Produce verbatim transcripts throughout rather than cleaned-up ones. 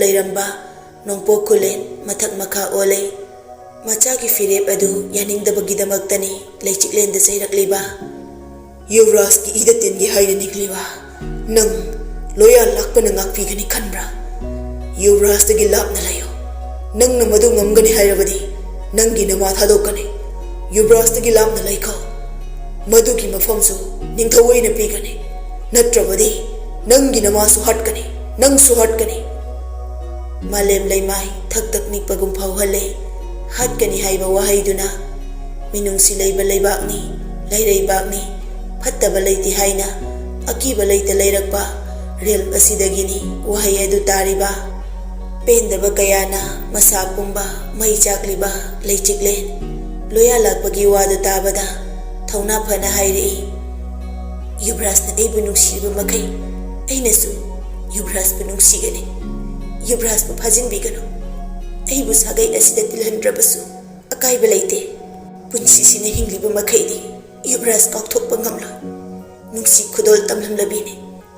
ꯂꯩꯔꯝꯕ ꯅꯣꯡꯄꯣꯛ ꯈꯨꯂꯦꯟ ꯃꯊꯛ ꯃꯈꯥ ꯑꯣꯜꯂꯦ꯫ ꯃꯆꯥꯒꯤ ꯐꯤꯔꯦꯞ ꯑꯗꯨ ꯌꯥꯅꯤꯡꯗꯕꯒꯤꯗꯃꯛꯇꯅꯤ ꯂꯩꯆꯤꯛꯂꯦꯟꯗ ꯆꯩꯔꯛꯂꯤꯕ꯫ ꯌꯨꯕꯔꯥꯖꯀꯤ ꯏꯗ ꯇꯤꯟꯒꯦ ꯍꯥꯏꯅ ꯅꯤꯡꯂꯤꯕ ꯅꯪ ꯂꯣꯌꯥ ꯂꯥꯛꯄꯅ ꯉꯥꯛꯄꯤꯒꯅꯤ ꯈꯟꯕ꯭ꯔꯥ? ꯌꯨꯕꯔꯥꯖꯇꯒꯤ ꯂꯥꯞꯅ ꯂꯩꯌꯨ꯫ ꯅꯪꯅ ꯃꯗꯨ ꯉꯝꯒꯅꯤ ꯍꯥꯏꯔꯕꯗꯤ ꯅꯪꯒꯤ ꯅꯃꯥ ꯊꯥꯗꯣꯛꯀꯅꯤ꯫ ꯌꯨꯕꯔꯥꯖꯇꯒꯤ ꯂꯥꯞꯅ ꯂꯩꯈꯣ꯫ ꯃꯗꯨꯒꯤ ꯃꯐꯝꯁꯨ ꯅꯤꯡꯊꯧ ꯑꯣꯏꯅ ꯄꯤꯒꯅꯤ꯫ ꯅꯠꯇ꯭ꯔꯕꯗꯤ ꯅꯪꯒꯤ ꯅꯃꯥꯁꯨ ꯍꯥꯠꯀꯅꯤ, ꯅꯪꯁꯨ ꯍꯥꯠꯀꯅꯤ꯫ ꯃꯥꯂꯦꯝ ꯂꯩꯃꯥꯏ ꯊꯛ ꯊꯛ ꯅꯤꯛꯄꯒꯨꯝ ꯐꯥꯎꯍꯜꯂꯦ꯫ ꯍꯥꯠꯀꯅꯤ ꯍꯥꯏꯕ ꯋꯥꯍꯩꯗꯨꯅ ꯃꯤꯅꯨꯡꯁꯤ ꯂꯩꯕ ꯂꯩꯕꯥꯛꯅꯤ, ꯂꯩꯔꯩꯕꯥꯛꯅꯤ, ꯐꯠꯇꯕ ꯂꯩꯇꯦ ꯍꯥꯏꯅ ꯑꯀꯤꯕ ꯂꯩꯇ ꯂꯩꯔꯛꯄ realm ꯑꯁꯤꯗꯒꯤꯅꯤ ꯋꯥꯍꯩ ꯑꯗꯨ ꯇꯥꯔꯤꯕ꯫ ꯄꯦꯟꯗꯕ ꯀꯌꯥꯅ ꯃꯁꯥ ꯄꯨꯝꯕ ꯃꯩ ꯆꯥꯛꯂꯤꯕ ꯂꯩꯆꯤꯛꯂꯦꯟ ꯂꯣꯌꯥ ꯂꯥꯛꯄꯒꯤ ꯋꯥꯗꯨ ꯇꯥꯕꯗ ꯊꯧꯅꯥ ꯐꯅ ꯍꯥꯏꯔꯛꯏ, "ꯌꯨꯕꯔꯥꯖꯅ ꯑꯩꯕꯨ ꯅꯨꯡꯁꯤꯔꯤꯕ ꯃꯈꯩ ꯑꯩꯅꯁꯨ ꯌꯨꯕꯔꯥꯖꯄꯨ ꯅꯨꯡꯁꯤꯒꯅꯤ꯫ ꯌꯨꯕꯔꯥꯖꯄꯨ ꯐꯥꯖꯤꯟꯕꯤꯒꯅꯨ꯫ ꯑꯩꯕꯨ ꯁꯥꯒꯩ ꯑꯁꯤꯗ ꯇꯤꯜꯍꯟꯗ꯭ꯔꯕꯁꯨ ꯑꯀꯥꯏꯕ ꯂꯩꯇꯦ꯫ ꯄꯨꯟꯁꯤꯁꯤꯅ ꯍꯤꯡꯂꯤꯕ ꯃꯈꯩꯗꯤ ꯌꯨꯕꯔꯥꯖ ꯀꯥꯎꯊꯣꯛꯄ ꯉꯝꯂꯣꯏ꯫ ꯅꯨꯡꯁꯤ ꯈꯨꯗꯣꯜ ꯇꯝꯂꯝꯂꯕꯤꯅꯤ꯫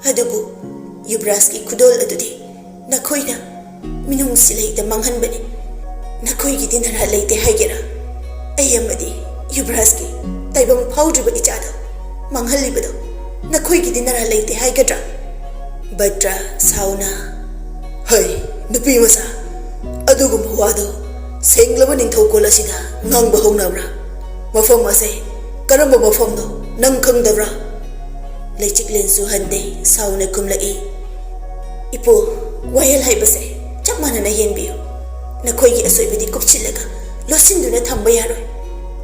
ꯑꯗꯨꯕꯨ ꯌꯨꯕꯔꯥꯖꯀꯤ ꯈꯨꯗꯣꯜ ꯑꯗꯨꯗꯤ ꯅꯈꯣꯏꯅ ꯃꯤꯅꯨꯡꯁꯤ ꯂꯩꯇ ꯃꯥꯡꯍꯟꯕꯅꯤ꯫ ꯅꯈꯣꯏꯒꯤꯗꯤ ꯅꯔꯥ ꯂꯩꯇꯦ ꯍꯥꯏꯒꯦꯔꯥ? ꯑꯩ ꯑꯃꯗꯤ ꯌꯨꯕꯔꯥꯖꯀꯤ ꯇꯥꯏꯕꯪ ꯐꯥꯎꯗ꯭ꯔꯤꯕ ꯏꯆꯥꯗꯣ ꯃꯥꯡꯍꯜꯂꯤꯕꯗꯣ ꯅꯈꯣꯏꯒꯤꯗꯤ ꯅꯔꯥ ꯂꯩꯇꯦ ꯍꯥꯏꯒꯗ꯭ꯔꯥ?" ꯕꯗ꯭ꯔ ꯁꯥꯎꯅ, "ꯍꯩ, ꯅꯨꯄꯤ ꯃꯆꯥ, ꯑꯗꯨꯒꯨꯝꯕ ꯋꯥꯗꯣ ꯁꯦꯡꯂꯕ ꯅꯤꯡꯊꯧꯀꯣꯜ ꯑꯁꯤꯗ ꯉꯥꯡꯕ ꯍꯧꯅꯕ꯭ꯔꯥ? ꯃꯐꯝ ꯑꯁꯦ ꯀꯔꯝꯕ ꯃꯐꯝꯅꯣ ꯅꯪ ꯈꯪꯗꯕ꯭ꯔꯥ?" ꯂꯩꯆꯤꯛꯂꯦꯟꯁꯨ ꯍꯟꯗꯦ, ꯁꯥꯎꯅ ꯈꯨꯝꯂꯛꯏ, "ꯏꯄꯨ, ꯋꯥꯌꯦꯜ ꯍꯥꯏꯕꯁꯦ ꯆꯞ ꯃꯥꯟꯅꯅ ꯌꯦꯡꯕꯤꯌꯨ꯫ ꯅꯈꯣꯏꯒꯤ ꯑꯁꯣꯏꯕꯗꯤ ꯀꯨꯞꯁꯤꯜꯂꯒ ꯂꯣꯠꯁꯤꯟꯗꯨꯅ ꯊꯝꯕ ꯌꯥꯔꯣꯏ꯫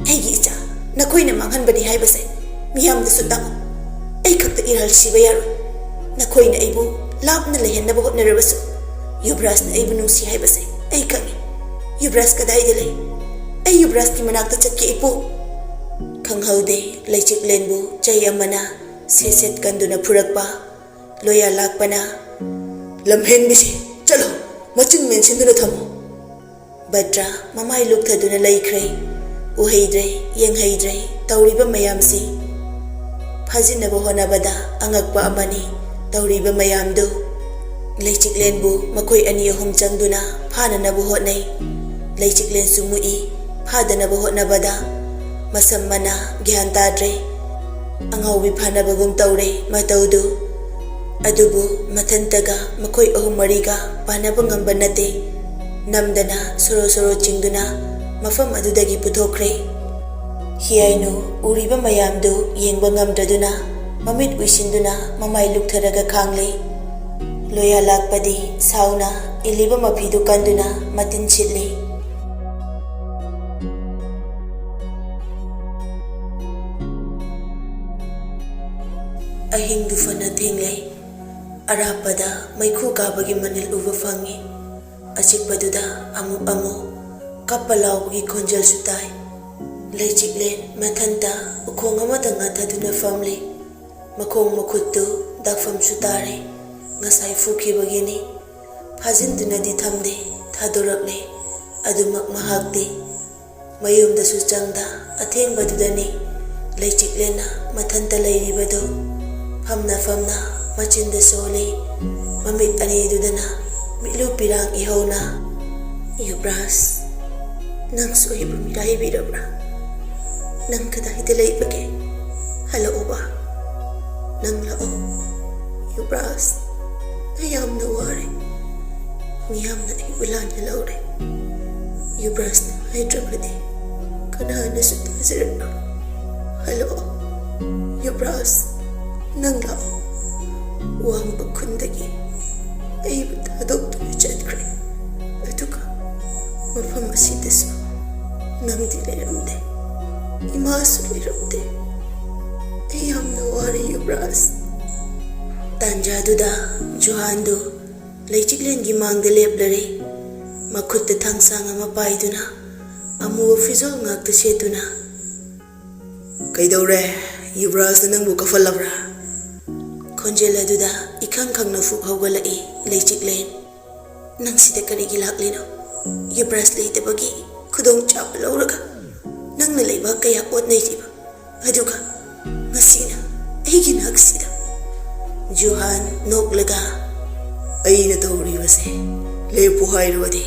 ꯑꯩꯒꯤ ꯏꯆꯥ ꯅꯈꯣꯏꯅ ꯃꯥꯡꯍꯟꯕꯅꯤ ꯍꯥꯏꯕꯁꯦ ꯃꯤꯌꯥꯝꯗꯁꯨ ꯇꯥꯛꯎ꯫ ꯑꯩ ꯈꯛꯇ ꯏꯔꯥꯜ ꯁꯤꯕ ꯌꯥꯔꯣꯏ꯫ ꯅꯈꯣꯏꯅ ꯑꯩꯕꯨ ꯂꯥꯞꯅ ꯂꯩꯍꯟꯅꯕ ꯍꯣꯠꯅꯔꯕꯁꯨ ꯌꯨꯕꯔꯥꯖꯅ ꯑꯩꯕꯨ ꯅꯨꯡꯁꯤ ꯍꯥꯏꯕꯁꯦ ꯑꯩ ꯈꯪꯏ꯫ ꯌꯨꯕꯔꯥꯖ ꯀꯗꯥꯏꯗ ꯂꯩ? ꯑꯩ ꯌꯨꯕꯔꯥꯖꯀꯤ ꯃꯅꯥꯛꯇ ꯆꯠꯀꯦ, ꯏꯄꯨ!" ꯈꯪꯍꯧꯗꯦ, ꯂꯩꯆꯤꯛꯂꯦꯟꯕꯨ ꯆꯩ ꯑꯃꯅ ꯁꯦꯠ ꯁꯦꯠ ꯀꯟꯗꯨꯅ ꯐꯨꯔꯛꯄ꯫ ꯂꯣꯌꯥ ꯂꯥꯛꯄꯅ, "ꯂꯝꯍꯦꯟꯕꯤꯁꯤ, ꯆꯠꯂꯣ, ꯃꯆꯤꯟ ꯃꯦꯟꯁꯤꯟꯗꯨꯅ ꯊꯝꯃꯨ!" ꯕꯗ꯭ꯔ ꯃꯃꯥꯏ ꯂꯨꯛꯊꯗꯨꯅ ꯂꯩꯈ꯭ꯔꯦ꯫ ꯎꯍꯩꯗ꯭ꯔꯦ, ꯌꯦꯡꯍꯩꯗ꯭ꯔꯦ ꯇꯧꯔꯤꯕ ꯃꯌꯥꯝꯁꯤ꯫ ꯐꯥꯖꯤꯟꯅꯕ ꯍꯣꯠꯅꯕꯗ ꯑꯉꯛꯄ ꯑꯃꯅꯤ ꯇꯧꯔꯤꯕ ꯃꯌꯥꯝꯗꯨ꯫ ꯂꯩꯆꯤꯛꯂꯦꯟꯕꯨ ꯃꯈꯣꯏ ꯑꯅꯤ ꯑꯍꯨꯝ ꯆꯪꯗꯨꯅ ꯐꯥꯅꯅꯕ ꯍꯣꯠꯅꯩ꯫ ꯂꯩꯆꯤꯛꯂꯦꯟꯁꯨ ꯃꯨꯛꯏ꯫ ꯐꯥꯗꯅꯕ ꯍꯣꯠꯅꯕꯗ ꯃꯁꯝ ꯃꯅꯥ ꯒ꯭ꯌꯥꯟ ꯇꯥꯗ꯭ꯔꯦ꯫ ꯑꯉꯥꯎꯕꯤ ꯐꯥꯅꯕꯒꯨꯝ ꯇꯧꯔꯦ ꯃꯇꯧꯗꯨ꯫ ꯑꯗꯨꯕꯨ ꯃꯊꯟꯇꯒ ꯃꯈꯣꯏ ꯑꯍꯨꯝ ꯃꯔꯤꯒ ꯄꯥꯟꯅꯕ ꯉꯝꯕ ꯅꯠꯇꯦ꯫ ꯅꯝꯗꯅ ꯁꯣꯔꯣ ꯁꯣꯔꯣ ꯆꯤꯡꯗꯨꯅ ꯃꯐꯝ ꯑꯗꯨꯗꯒꯤ ꯄꯨꯊꯣꯛꯈ꯭ꯔꯦ꯫ ꯍꯤꯌꯥꯏꯅꯨ ꯎꯔꯤꯕ ꯃꯌꯥꯝꯗꯨ ꯌꯦꯡꯕ ꯉꯝꯗ꯭ꯔꯗꯨꯅ ꯃꯃꯤꯠ ꯎꯏꯁꯤꯟꯗꯨꯅ ꯃꯃꯥꯏ ꯂꯨꯛꯊꯔꯒ ꯈꯥꯡꯂꯦ꯫ ꯂꯣꯌꯥ ꯂꯥꯛꯄꯗꯤ ꯁꯥꯎꯅ ꯏꯜꯂꯤꯕ ꯃꯐꯤꯗꯨ ꯀꯟꯗꯨꯅ ꯃꯇꯤꯟ ꯁꯤꯠꯂꯤ꯫ ꯑꯍꯤꯡꯗꯨ ꯐꯅ ꯊꯦꯡꯂꯦ꯫ ꯑꯔꯥꯞꯄꯗ ꯃꯩꯈꯨ ꯀꯥꯕꯒꯤ ꯃꯅꯤꯜ ꯎꯕ ꯐꯪꯉꯤ꯫ ꯑꯆꯤꯛꯄꯗꯨꯗ ꯑꯃꯨꯛ ꯑꯃꯨꯛ ꯀꯞꯄ ꯂꯥꯎꯕꯒꯤ ꯈꯣꯟꯖꯦꯜꯁꯨ ꯇꯥꯏ꯫ ꯂꯩꯆꯤꯛꯂꯦꯟ ꯃꯊꯟꯇ ꯎꯈꯣꯡ ꯑꯃꯗ ꯉꯥꯊꯗꯨꯅ ꯐꯝꯂꯤ꯫ ꯃꯈꯣꯡ ꯃꯈꯨꯠꯇꯨ ꯗꯥꯛꯐꯝꯁꯨ ꯇꯥꯔꯦ꯫ ꯉꯁꯥꯏ ꯐꯨꯈꯤꯕꯒꯤꯅꯤ꯫ ꯐꯥꯖꯤꯟꯗꯨꯅꯗꯤ ꯊꯝꯗꯦ, ꯊꯥꯗꯣꯔꯛꯂꯦ꯫ ꯑꯗꯨꯃꯛ ꯃꯍꯥꯛꯇꯤ ꯃꯌꯨꯝꯗꯁꯨ ꯆꯪꯗ ꯑꯊꯦꯡꯕꯗꯨꯗꯅꯤ ꯂꯩꯆꯤꯛꯂꯦꯟꯅ ꯃꯊꯟꯇ ꯂꯩꯔꯤꯕꯗꯨ꯫ ꯐꯝꯅ ꯐꯝꯅ ꯃꯆꯤꯟꯗ ꯁꯣꯜꯂꯤ꯫ ꯃꯃꯤꯠ ꯑꯅꯤꯗꯨꯗꯅ ꯃꯤꯠꯂꯨ ꯄꯤꯔꯥꯡ ꯏꯍꯧꯅ, "ꯌꯨꯕ꯭ꯔꯥꯖ, ꯅꯪꯁꯨ ꯑꯩꯕꯨ ꯃꯤꯔꯥꯏꯕꯤꯔꯕ꯭ꯔꯥ? ꯅꯪ ꯀꯗꯥꯏꯗ ꯂꯩꯕꯒꯦ? ꯍꯜꯂꯛꯑꯣꯕ꯫ ꯅꯪ ꯂꯥꯛꯑꯣ꯫ ꯌꯨꯕ꯭ꯔꯥꯖ, ꯑꯩ ꯌꯥꯝꯅ ꯋꯥꯔꯦ꯫ ꯃꯤꯌꯥꯝꯅ ꯑꯩꯕꯨ ꯂꯥꯟꯅ ꯂꯧꯔꯦ꯫ ꯌꯨꯕ꯭ꯔꯥꯖꯅ ꯍꯥꯏꯗ꯭ꯔꯕꯗꯤ ꯀꯅꯥꯅꯁꯨ ꯇꯥꯖꯔꯛꯂꯣꯏ꯫ ꯍꯜꯂꯛꯑꯣ꯫ ꯌꯨꯕ꯭ꯔꯥꯖ, ꯅꯪ ꯂꯥꯛꯑꯣ꯫ ꯋꯥꯡꯕ ꯈꯨꯟꯗꯒꯤ ꯑꯩꯕꯨ ꯊꯥꯗꯣꯛꯇꯨꯅ ꯆꯠꯈ꯭ꯔꯦ꯫ ꯑꯗꯨꯒ ꯃꯐꯝ ꯑꯁꯤꯗꯁꯨ ꯅꯪꯗꯤ ꯂꯩꯔꯝꯗꯦ꯫ ꯏꯃꯥꯁꯨ ꯂꯩꯔꯝꯗꯦ꯫ ꯑꯩ ꯌꯥꯝꯅ ꯋꯥꯔꯦ, ꯌꯨꯕ꯭ꯔꯥꯖ꯫" ꯇꯥꯟꯖꯥꯗꯨꯗ ꯖꯨꯍꯥꯟꯗꯨ ꯂꯩꯆꯤꯛꯂꯦꯟꯒꯤ ꯃꯥꯡꯗ ꯂꯦꯞꯂꯔꯦ꯫ ꯃꯈꯨꯠꯇ ꯊꯥꯡꯁꯥꯡ ꯑꯃ ꯄꯥꯏꯗꯨꯅ, ꯑꯃꯨꯕ ꯐꯤꯖꯣꯜ ꯉꯥꯛꯇ ꯁꯦꯠꯇꯨꯅ꯫ "ꯀꯩꯗꯧꯔꯦ? ꯌꯨꯕ꯭ꯔꯥꯖꯅ ꯅꯪꯕꯨ ꯀꯞꯍꯜꯂꯕ꯭ꯔꯥ?" ꯈꯣꯟꯖꯦꯜ ꯑꯗꯨꯗ ꯏꯈꯪ ꯈꯪꯅ ꯐꯨꯛ ꯍꯧꯒꯠꯂꯛꯏ ꯂꯩꯆꯤꯛꯂꯦꯟ꯫ "ꯅꯪ ꯁꯤꯗ ꯀꯔꯤꯒꯤ ꯂꯥꯛꯂꯤꯅꯣ? ꯌꯨꯕ꯭ꯔꯥꯖ ꯂꯩꯇꯕꯒꯤ ꯈꯨꯗꯣꯡꯆꯥꯕ ꯂꯧꯔꯒ ꯅꯪꯅ ꯂꯩꯕꯥꯛ ꯀꯌꯥ ꯑꯣꯠꯅꯩꯔꯤꯕ, ꯑꯗꯨꯒ ꯉꯁꯤꯅ ꯑꯩꯒꯤ ꯅꯥꯛꯁꯤꯗ꯫" ꯖꯨꯍꯥꯟ ꯅꯣꯛꯂꯒ, ꯑꯩꯅ ꯇꯧꯔꯤꯕꯁꯦ ꯂꯦꯞꯄꯨ ꯍꯥꯏꯔꯕꯗꯤ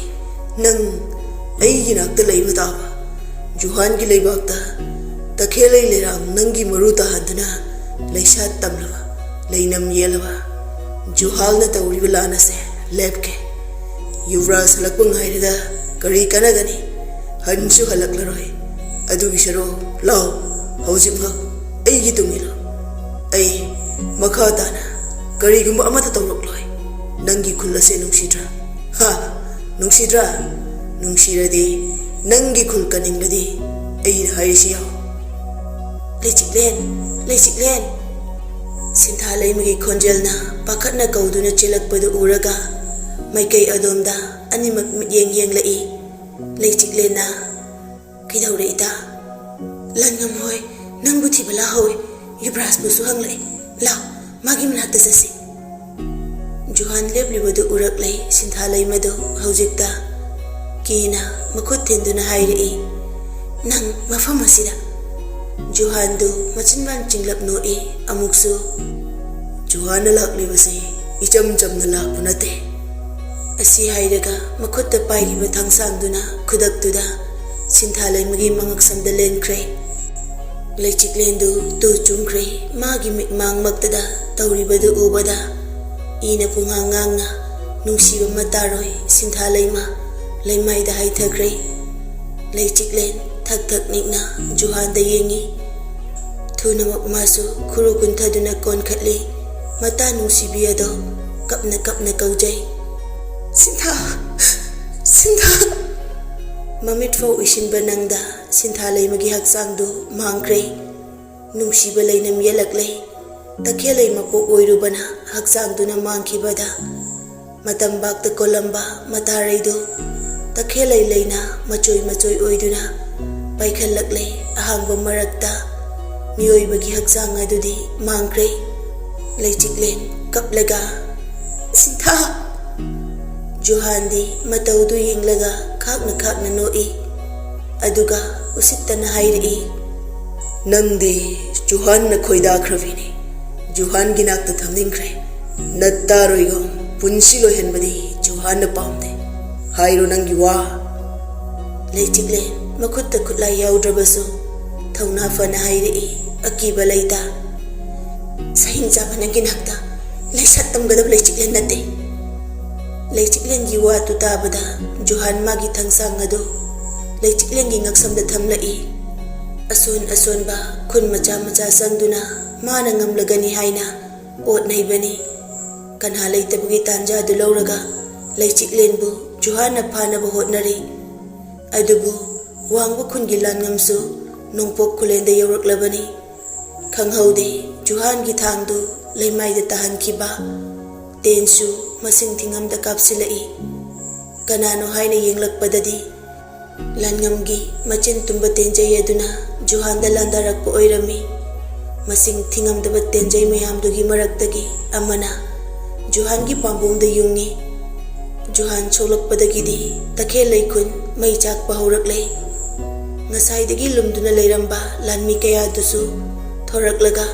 ꯅꯪ ꯑꯩꯒꯤ ꯅꯥꯛꯇ ꯂꯩꯕ ꯇꯥꯕ꯫ ꯖꯨꯍꯥꯟꯒꯤ ꯂꯩꯕꯥꯛꯇ ꯇꯈꯦꯜꯂꯩ ꯂꯩꯔꯥꯡ ꯅꯪꯒꯤ ꯃꯔꯨ ꯇꯥꯍꯟꯗꯨꯅ ꯂꯩꯁꯥꯠ ꯇꯝꯂꯕ, ꯂꯩꯅꯝ ꯌꯦꯜꯂꯕ ꯖꯨꯍꯥꯜꯅ ꯇꯧꯔꯤꯕ ꯂꯥꯟ ꯑꯁꯦ ꯂꯦꯞꯀꯦ꯫ ꯌꯨꯕꯔꯥꯖ ꯍꯜꯂꯛꯄ ꯉꯥꯏꯔꯒ ꯀꯔꯤ ꯀꯥꯟꯅꯒꯅꯤ? ꯍꯟꯁꯨ ꯍꯜꯂꯛꯂꯔꯣꯏ꯫ ꯑꯗꯨꯒꯤ ꯁꯔꯨꯛ ꯂꯥꯎ, ꯍꯧꯖꯤꯛꯃꯛ ꯑꯩꯒꯤ ꯇꯨꯡ ꯏꯜꯂꯨ꯫ ꯑꯩ ꯃꯈꯥ ꯇꯥꯅ ꯀꯔꯤꯒꯨꯝꯕ ꯑꯃꯠꯇ ꯇꯧꯔꯛꯂꯣꯏ꯫ ꯅꯪꯒꯤ ꯈꯨꯜ ꯑꯁꯦ ꯅꯨꯡꯁꯤꯗ꯭ꯔꯥ? ꯍꯥ? ꯅꯨꯡꯁꯤꯗ꯭ꯔꯥ? ꯅꯨꯡꯁꯤꯔꯗꯤ, ꯅꯪꯒꯤ ꯈꯨꯜ ꯀꯟꯅꯤꯡꯂꯗꯤ ꯑꯩꯅ ꯍꯥꯏꯔꯤꯁꯤ ꯌꯥꯎ꯫ ꯂꯩꯆꯤꯛꯂꯦꯟ, ꯂꯩꯆꯤꯛꯂꯦꯟ! ꯁꯤꯟꯊꯥ ꯂꯩꯃꯒꯤ ꯈꯣꯟꯖꯦꯜꯅ ꯄꯥꯈꯠꯅ ꯀꯧꯗꯨꯅ ꯆꯦꯜꯂꯛꯄꯗꯨ ꯎꯔꯒ ꯃꯥꯏꯀꯩ ꯑꯗꯣꯝꯗ ꯑꯅꯤꯃꯛ ꯃꯤꯠꯌꯦꯡ ꯌꯦꯡꯂꯛꯏ꯫ ꯂꯩꯆꯤꯛꯂꯦꯟꯅ, "ꯀꯩꯗꯧꯔꯦ ꯏꯇꯥ?" "ꯂꯟꯉꯝ ꯍꯣꯏ ꯅꯪꯕꯨ ꯊꯤꯕ ꯂꯥꯛꯍꯧꯏ꯫ ꯌꯨꯕꯔꯥꯖꯄꯨꯁꯨ ꯍꯪꯂꯛꯏ꯫ ꯂꯥꯎ, ꯃꯥꯒꯤ ꯃꯅꯥꯛꯇ ꯆꯠꯁꯤ꯫" ꯖꯨꯍꯥꯟ ꯂꯦꯞꯂꯤꯕꯗꯨ ꯎꯔꯛꯂꯦ ꯁꯤꯟꯊꯥ ꯂꯩꯃꯗꯨ ꯍꯧꯖꯤꯛꯇ꯫ ꯀꯤꯅ ꯃꯈꯨꯠ ꯊꯤꯟꯗꯨꯅ ꯍꯥꯏꯔꯛꯏ, "ꯅꯪ ꯃꯐꯝ ꯑꯁꯤꯗ?" ꯖꯨꯍꯥꯟꯗꯨ ꯃꯆꯤꯟꯕꯥꯟ ꯆꯤꯡꯂꯞ ꯅꯣꯛꯏ꯫ ꯑꯃꯨꯛꯁꯨ, "ꯖꯨꯍꯥꯟꯅ ꯂꯥꯛꯂꯤꯕꯁꯤ ꯏꯆꯝ ꯆꯝꯅ ꯂꯥꯛꯄ ꯅꯠꯇꯦ꯫" ꯑꯁꯤ ꯍꯥꯏꯔꯒ ꯃꯈꯨꯠꯇ ꯄꯥꯏꯔꯤꯕ ꯊꯥꯡꯁꯥꯡꯗꯨꯅ ꯈꯨꯗꯛꯇꯨꯗ ꯁꯤꯟꯊꯥ ꯂꯩꯃꯒꯤ ꯃꯉꯛꯁꯝꯗ ꯂꯦꯟꯈ꯭ꯔꯦ꯫ ꯂꯩꯆꯤꯛꯂꯦꯟꯗꯨ ꯇꯨ ꯆꯨꯡꯈ꯭ꯔꯦ꯫ ꯃꯥꯒꯤ ꯃꯤꯠꯃꯥꯡꯃꯛꯇꯗ ꯇꯧꯔꯤꯕꯗꯨ ꯎꯕꯗ ꯏꯅ ꯄꯨꯡꯍꯥꯡ ꯉꯥꯡꯅ ꯅꯨꯡꯁꯤꯕ ꯃꯇꯥꯔꯣꯏ ꯁꯤꯟꯊꯥ ꯂꯩꯃ ꯂꯩꯃꯥꯏꯗ ꯍꯥꯏꯊꯈ꯭ꯔꯦ꯫ ꯂꯩꯆꯤꯛꯂꯦꯟ ꯊꯛ ꯊꯛ ꯅꯤꯛꯅ ꯖꯨꯍꯥꯟꯗ ꯌꯦꯡꯉꯤ꯫ ꯊꯨꯅꯃꯛ ꯃꯥꯁꯨ ꯈꯨꯔꯨ ꯀꯨꯟꯊꯗꯨꯅ ꯀꯣꯟꯈꯠꯂꯤ꯫ ꯃꯇꯥ ꯅꯨꯡꯁꯤꯕꯤ ꯑꯗꯣ ꯀꯞꯅ ꯀꯞꯅ ꯀꯧꯖꯩ, "ꯁꯤꯟꯊꯥ! ꯁꯤꯟꯊꯥ!" ꯃꯃꯤꯠ ꯐꯥꯎ ꯎꯏꯁꯤꯟꯕ ꯅꯪꯗ ꯁꯤꯟꯊꯥ ꯂꯩꯃꯒꯤ ꯍꯛꯆꯥꯡꯗꯨ ꯃꯥꯡꯈ꯭ꯔꯦ꯫ ꯅꯨꯡꯁꯤꯕ ꯂꯩꯅꯝ ꯌꯦꯜꯂꯛꯂꯦ꯫ ꯇꯈꯦꯜꯂꯩ ꯃꯄꯣꯛ ꯑꯣꯏꯔꯨꯕꯅ ꯍꯛꯆꯥꯡꯗꯨꯅ ꯃꯥꯡꯈꯤꯕꯗ ꯃꯇꯝꯕꯥꯛꯇ ꯀꯣꯜꯂꯝꯕ ꯃꯇꯥꯔꯩꯗꯨ ꯇꯈꯦꯜꯂꯩ ꯂꯩꯅ ꯃꯆꯣꯏ ꯃꯆꯣꯏ ꯑꯣꯏꯗꯨꯅ ꯄꯥꯏꯈꯠꯂꯛꯂꯦ꯫ ꯑꯍꯥꯡꯕ ꯃꯔꯛꯇ ꯃꯤꯑꯣꯏꯕꯒꯤ ꯍꯛꯆꯥꯡ ꯑꯗꯨꯗꯤ ꯃꯥꯡꯈ꯭ꯔꯦ꯫ ꯂꯩꯆꯤꯛꯂꯦꯟ ꯀꯞꯂꯒ, "ꯁꯤꯟꯊꯥ!" ꯖꯨꯍꯥꯟꯗꯤ ꯃꯇꯧꯗꯨ ꯌꯦꯡꯂꯒ ꯈꯥꯛꯅ ꯈꯥꯛꯅ ꯅꯣꯛꯏ꯫ ꯑꯗꯨꯒ ꯎꯁꯤꯠꯇꯅ ꯍꯥꯏꯔꯛꯏ, "ꯅꯪꯗꯤ ꯖꯨꯍꯥꯟꯅ ꯈꯣꯏꯗꯥꯈ꯭ꯔꯕꯤꯅꯤ꯫ ꯖꯨꯍꯥꯟꯒꯤ ꯅꯥꯛꯇ ꯊꯝꯅꯤꯡꯈ꯭ꯔꯦ꯫ ꯅꯠꯇꯥꯔꯣꯏꯒꯣ?" ꯄꯨꯟꯁꯤ ꯂꯣꯏꯍꯟꯕꯗꯤ ꯖꯨꯍꯥꯟꯅ ꯄꯥꯝꯗꯦ꯫ ꯍꯥꯏꯔꯣ ꯅꯪꯒꯤ ꯋꯥ꯫ ꯂꯩꯆꯤꯛꯂꯦꯟ ꯃꯈꯨꯠꯇ ꯈꯨꯠꯂꯥꯏ ꯌꯥꯎꯗ꯭ꯔꯕꯁꯨ ꯊꯧꯅꯥ ꯐꯅ ꯍꯥꯏꯔꯛꯏ, ꯑꯀꯤꯕ ꯂꯩꯇ꯫ ꯁꯍꯤꯡ ꯆꯥꯕ ꯅꯪꯒꯤ ꯅꯥꯛꯇ ꯂꯩꯁꯠ ꯇꯝꯒꯗꯕ ꯂꯩꯆꯤꯛꯂꯦꯟ ꯅꯠꯇꯦ꯫ ꯂꯩꯆꯤꯛꯂꯦꯟꯒꯤ ꯋꯥꯗꯨ ꯇꯥꯕꯗ ꯖꯨꯍꯥꯟ ꯃꯥꯒꯤ ꯊꯥꯡꯁꯥꯡ ꯑꯗꯨ ꯂꯩꯆꯤꯛꯂꯦꯟꯒꯤ ꯉꯛꯁꯝꯗ ꯊꯝꯂꯛꯏ꯫ ꯑꯁꯣꯟ ꯑꯁꯣꯟꯕ ꯈꯨꯟ ꯃꯆꯥ ꯃꯆꯥ ꯆꯪꯗꯨꯅ ꯃꯥꯅ ꯉꯝꯂꯒꯅꯤ ꯍꯥꯏꯅ ꯑꯣꯠ ꯅꯩꯕꯅꯤ꯫ ꯀꯅꯥ ꯂꯩꯇꯕꯒꯤ ꯇꯥꯟꯖꯥꯗꯨ ꯂꯧꯔꯒ ꯂꯩꯆꯤꯛꯂꯦꯟꯕꯨ ꯖꯨꯍꯥꯟꯅ ꯐꯥꯅꯕ ꯍꯣꯠꯅꯔꯤ꯫ ꯑꯗꯨꯕꯨ ꯋꯥꯡꯕ ꯈꯨꯟꯒꯤ ꯂꯥꯟꯉꯝꯁꯨ ꯅꯣꯡꯄꯣꯛ ꯈꯨꯂꯦꯟꯗ ꯌꯧꯔꯛꯂꯕꯅꯤ꯫ ꯈꯪꯍꯧꯗꯦ ꯖꯨꯍꯥꯟꯒꯤ ꯊꯥꯡꯗꯨ ꯂꯩꯃꯥꯏꯗ ꯇꯥꯍꯟꯈꯤꯕ꯫ ꯇꯦꯟꯁꯨ ꯃꯁꯤꯡ ꯊꯤꯉꯝꯗ ꯀꯥꯞꯁꯤꯜꯂꯛꯏ꯫ ꯀꯅꯥꯅꯣ ꯍꯥꯏꯅ ꯌꯦꯡꯂꯛꯄꯗꯗꯤ ꯂꯥꯟꯉꯝꯒꯤ ꯃꯆꯤꯟ ꯇꯨꯝꯕ ꯇꯦꯟꯖꯩ ꯑꯗꯨꯅ ꯖꯨꯍꯥꯟꯗ ꯂꯥꯟꯗꯥꯔꯛꯄ ꯑꯣꯏꯔꯝꯃꯤ꯫ ꯃꯁꯤꯡ ꯊꯤꯉꯝꯗꯕ ꯇꯦꯟꯖꯩ ꯃꯌꯥꯝꯗꯨꯒꯤ ꯃꯔꯛꯇꯒꯤ ꯑꯃꯅ ꯖꯨꯍꯥꯟꯒꯤ ꯄꯥꯝꯕꯣꯝꯗ ꯌꯨꯡꯉꯤ꯫ ꯖꯨꯍꯥꯟ ꯁꯣꯛꯂꯛꯄꯗꯒꯤꯗꯤ ꯇꯈꯦꯜ ꯂꯩꯈꯨꯟ ꯃꯩ ꯆꯥꯛꯄ ꯍꯧꯔꯛꯂꯦ꯫ ꯉꯁꯥꯏꯗꯒꯤ ꯂꯨꯝꯗꯨꯅ ꯂꯩꯔꯝꯕ ꯂꯥꯟꯃꯤ ꯀꯌꯥꯗꯨꯁꯨ ꯊꯣꯔꯛꯂꯒ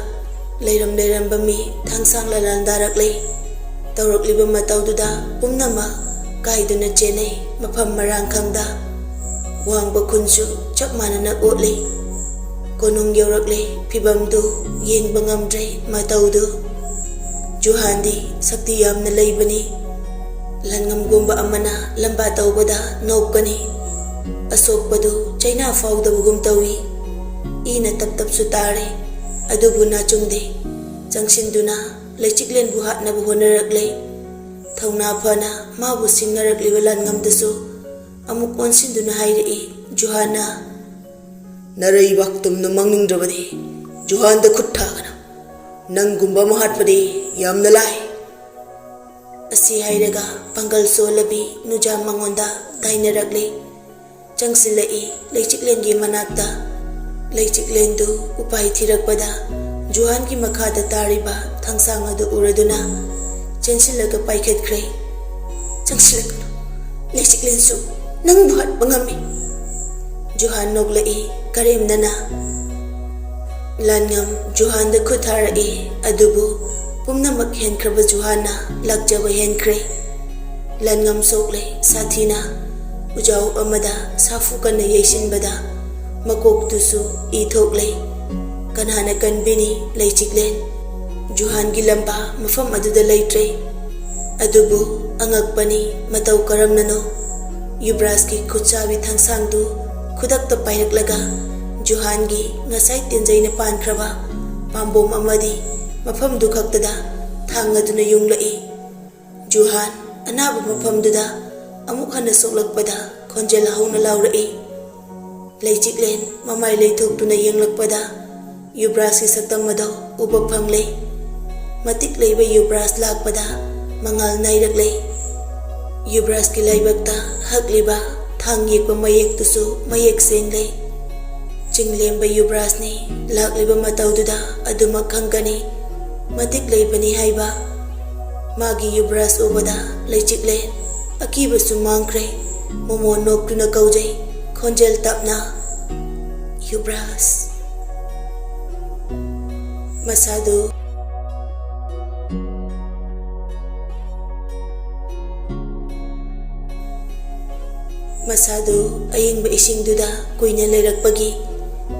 ꯂꯩꯔꯝ ꯂꯩꯔꯝꯕ ꯃꯤ ꯊꯥꯡꯁꯥꯡ ꯂꯥꯟꯗꯥꯔꯛꯂꯦ꯫ ꯇꯧꯔꯛꯂꯤꯕ ꯃꯇꯧꯗꯨꯗ ꯄꯨꯝꯅꯃꯛ ꯀꯥꯏꯗꯨꯅ ꯆꯦꯟꯅꯩ꯫ ꯃꯐꯝ ꯃꯔꯥꯡ ꯈꯪꯗ ꯋꯥꯡꯕ ꯈꯨꯟꯁꯨ ꯆꯞ ꯃꯥꯟꯅꯅ ꯑꯣꯠꯂꯤ꯫ ꯀꯣꯅꯨꯡ ꯌꯧꯔꯛꯂꯦ꯫ ꯐꯤꯕꯝꯗꯨ ꯌꯦꯡꯕ ꯉꯝꯗ꯭ꯔꯦ꯫ ꯃꯇꯧꯗꯨ ꯖꯨꯍꯥꯟꯗꯤ ꯁꯛꯇꯤ ꯌꯥꯝꯅ ꯂꯩꯕꯅꯤ꯫ ꯂꯟꯉꯝꯒꯨꯝꯕ ꯑꯃꯅ ꯂꯝꯕꯥ ꯇꯧꯕꯗ ꯅꯣꯛꯀꯅꯤ꯫ ꯑꯁꯣꯛꯄꯗꯨ ꯆꯩꯅꯥ ꯐꯥꯎꯗꯕꯒꯨꯝ ꯇꯧꯏ꯫ ꯏꯅ ꯇꯞ ꯇꯞꯁꯨ ꯇꯥꯔꯦ꯫ ꯑꯗꯨꯕꯨ ꯅꯥꯆꯨꯡꯗꯦ꯫ ꯆꯪꯁꯤꯟꯗꯨꯅ ꯂꯩꯆꯤꯛꯂꯦꯟꯕꯨ ꯍꯥꯠꯅꯕ ꯍꯣꯠꯅꯔꯛꯂꯦ꯫ ꯊꯧꯅꯥ ꯐꯅ ꯃꯥꯕꯨ ꯁꯤꯡꯅꯔꯛꯂꯤꯕ ꯂꯥꯟꯉꯝꯗꯁꯨ ꯑꯃꯨꯛ ꯑꯣꯟꯁꯤꯟꯗꯨꯅ ꯍꯥꯏꯔꯛꯏ ꯖꯨꯍꯥꯟꯅ, "ꯅꯔꯩꯕꯥꯛ ꯇꯨꯝꯅ ꯃꯥꯡꯅꯤꯡꯗ꯭ꯔꯕꯗꯤ ꯖꯨꯍꯥꯟꯗ ꯈꯨꯠ ꯊꯥꯒꯅꯨ꯫ ꯅꯪꯒꯨꯝꯕ ꯑꯃ ꯍꯥꯠꯄꯗꯤ ꯌꯥꯝꯅ ꯂꯥꯏ꯫" ꯑꯁꯤ ꯍꯥꯏꯔꯒ ꯄꯥꯡꯒꯜ ꯁꯣꯜꯂꯕꯤ ꯅꯨꯖꯥ ꯃꯉꯣꯟꯗ ꯇꯥꯏꯅꯔꯛꯂꯤ꯫ ꯆꯪꯁꯤꯜꯂꯛꯏ ꯂꯩꯆꯤꯛꯂꯦꯟꯒꯤ ꯃꯅꯥꯛꯇ꯫ ꯂꯩꯆꯤꯛꯂꯦꯟꯗꯨ ꯎꯄꯥꯏ ꯊꯤꯔꯛꯄꯗ ꯖꯨꯍꯥꯟꯒꯤ ꯃꯈꯥꯗ ꯇꯥꯔꯤꯕ ꯊꯥꯡꯁꯥꯡ ꯑꯗꯨ ꯎꯔꯗꯨꯅ ꯆꯦꯟꯁꯤꯜꯂꯒ ꯄꯥꯏꯈꯠꯈ꯭ꯔꯦ꯫ "ꯆꯪꯁꯤꯜꯂꯛꯀꯅꯨ, ꯂꯩꯆꯤꯛꯂꯦꯟꯁꯨ ꯅꯪꯕꯨ ꯍꯥꯠꯄ ꯉꯝꯃꯤ꯫" ꯖꯨꯍꯥꯟ ꯅꯣꯛꯂꯛꯏ ꯀꯔꯦꯝꯅꯅ꯫ ꯂꯥꯟꯉꯝ ꯖꯨꯍꯥꯟꯗ ꯈꯨꯠ ꯊꯥꯔꯛꯏ, ꯑꯗꯨꯕꯨ ꯄꯨꯝꯅꯃꯛ ꯍꯦꯟꯈ꯭ꯔꯕ ꯖꯨꯍꯥꯟꯅ ꯂꯥꯛꯆꯕ ꯍꯦꯟꯈ꯭ꯔꯦ꯫ ꯂꯟꯉꯝ ꯁꯣꯛꯂꯦ ꯁꯥꯊꯤꯅ꯫ ꯎꯖꯥꯎ ꯑꯃꯗ ꯁꯥꯐꯨ ꯀꯟꯅ ꯌꯩꯁꯤꯟꯕꯗ ꯃꯀꯣꯛꯇꯨꯁꯨ ꯏ ꯊꯣꯛꯂꯦ꯫ ꯀꯅꯥꯅ ꯀꯟꯕꯤꯅꯤ ꯂꯩꯆꯤꯛꯂꯦꯟ? ꯖꯨꯍꯥꯟꯒꯤ ꯂꯝꯕꯥ ꯃꯐꯝ ꯑꯗꯨꯗ ꯂꯩꯇ꯭ꯔꯦ꯫ ꯑꯗꯨꯕꯨ ꯑꯉꯛꯄꯅꯤ, ꯃꯇꯧ ꯀꯔꯝꯅꯅꯣ? ꯌꯨꯕ꯭ꯔꯥꯖꯀꯤ ꯈꯨꯠꯁꯥꯕꯤ ꯊꯥꯡꯁꯥꯡꯗꯨ ꯈꯨꯗꯛꯇ ꯄꯥꯏꯔꯛꯂꯒ ꯖꯨꯍꯥꯟꯒꯤ ꯉꯁꯥꯏ ꯇꯦꯟꯖꯩꯅ ꯄꯥꯟꯈ꯭ꯔꯕ ꯄꯥꯝꯕꯣꯝ ꯑꯃꯗꯤ ꯃꯐꯝꯗꯨ ꯈꯛꯇꯗ ꯊꯥꯡꯉꯗꯨꯅ ꯌꯨꯡꯂꯛꯏ꯫ ꯖꯨꯍꯥꯟ ꯑꯅꯥꯕ ꯃꯐꯝꯗꯨꯗ ꯑꯃꯨꯛ ꯍꯟꯅ ꯁꯣꯛꯂꯛꯄꯗ ꯈꯣꯟꯖꯦꯜ ꯍꯧꯅ ꯂꯥꯎꯔꯛꯏ꯫ ꯂꯩꯆꯤꯛꯂꯦꯟ ꯃꯃꯥꯏ ꯂꯩꯊꯣꯛꯇꯨꯅ ꯌꯦꯡꯂꯛꯄꯗ ꯌꯨꯕ꯭ꯔꯥꯖꯀꯤ ꯁꯛꯇꯝ ꯑꯗꯨ ꯎꯕ ꯐꯪꯂꯦ꯫ ꯃꯇꯤꯛ ꯂꯩꯕ ꯌꯨꯕ꯭ꯔꯥꯖ ꯂꯥꯛꯄꯗ ꯃꯉꯥꯜ ꯅꯥꯏꯔꯛꯂꯦ꯫ ꯌꯨꯕ꯭ꯔꯥꯖꯀꯤ ꯂꯥꯏꯕꯛꯇ ꯍꯛꯂꯤꯕ ꯊꯥꯡ ꯌꯦꯛꯄ ꯃꯌꯦꯛꯇꯨꯁꯨ ꯃꯌꯦꯛ ꯁꯦꯡꯂꯦ꯫ ꯆꯤꯡꯂꯦꯝꯕ ꯌꯨꯕ꯭ꯔꯥꯖꯅꯤ ꯂꯥꯛꯂꯤꯕ ꯃꯇꯧꯗꯨꯗ ꯑꯗꯨꯃꯛ ꯈꯪꯒꯅꯤ꯫ ꯃꯇꯤꯛ ꯂꯩꯕꯅꯤ ꯍꯥꯏꯕ꯫ ꯃꯥꯒꯤ ꯌꯨꯕ꯭ꯔꯥꯖ ꯎꯕꯗ ꯂꯩꯆꯤꯛꯂꯦꯟ ꯑꯀꯤꯕꯁꯨ ꯃꯥꯡꯈ꯭ꯔꯦ꯫ ꯃꯣꯃꯣꯟ ꯅꯣꯛꯇꯨꯅ ꯀꯧꯖꯩ, ꯈꯣꯟꯖꯦꯜ ꯇꯞꯅ, "ꯌꯨꯕ꯭ꯔꯥꯖ!" ꯃꯁꯥꯗꯨ ꯃꯁꯥꯗꯨ ꯑꯏꯪꯕ ꯏꯁꯤꯡꯗꯨꯗ ꯀꯨꯏꯅ ꯂꯩꯔꯛꯄꯒꯤ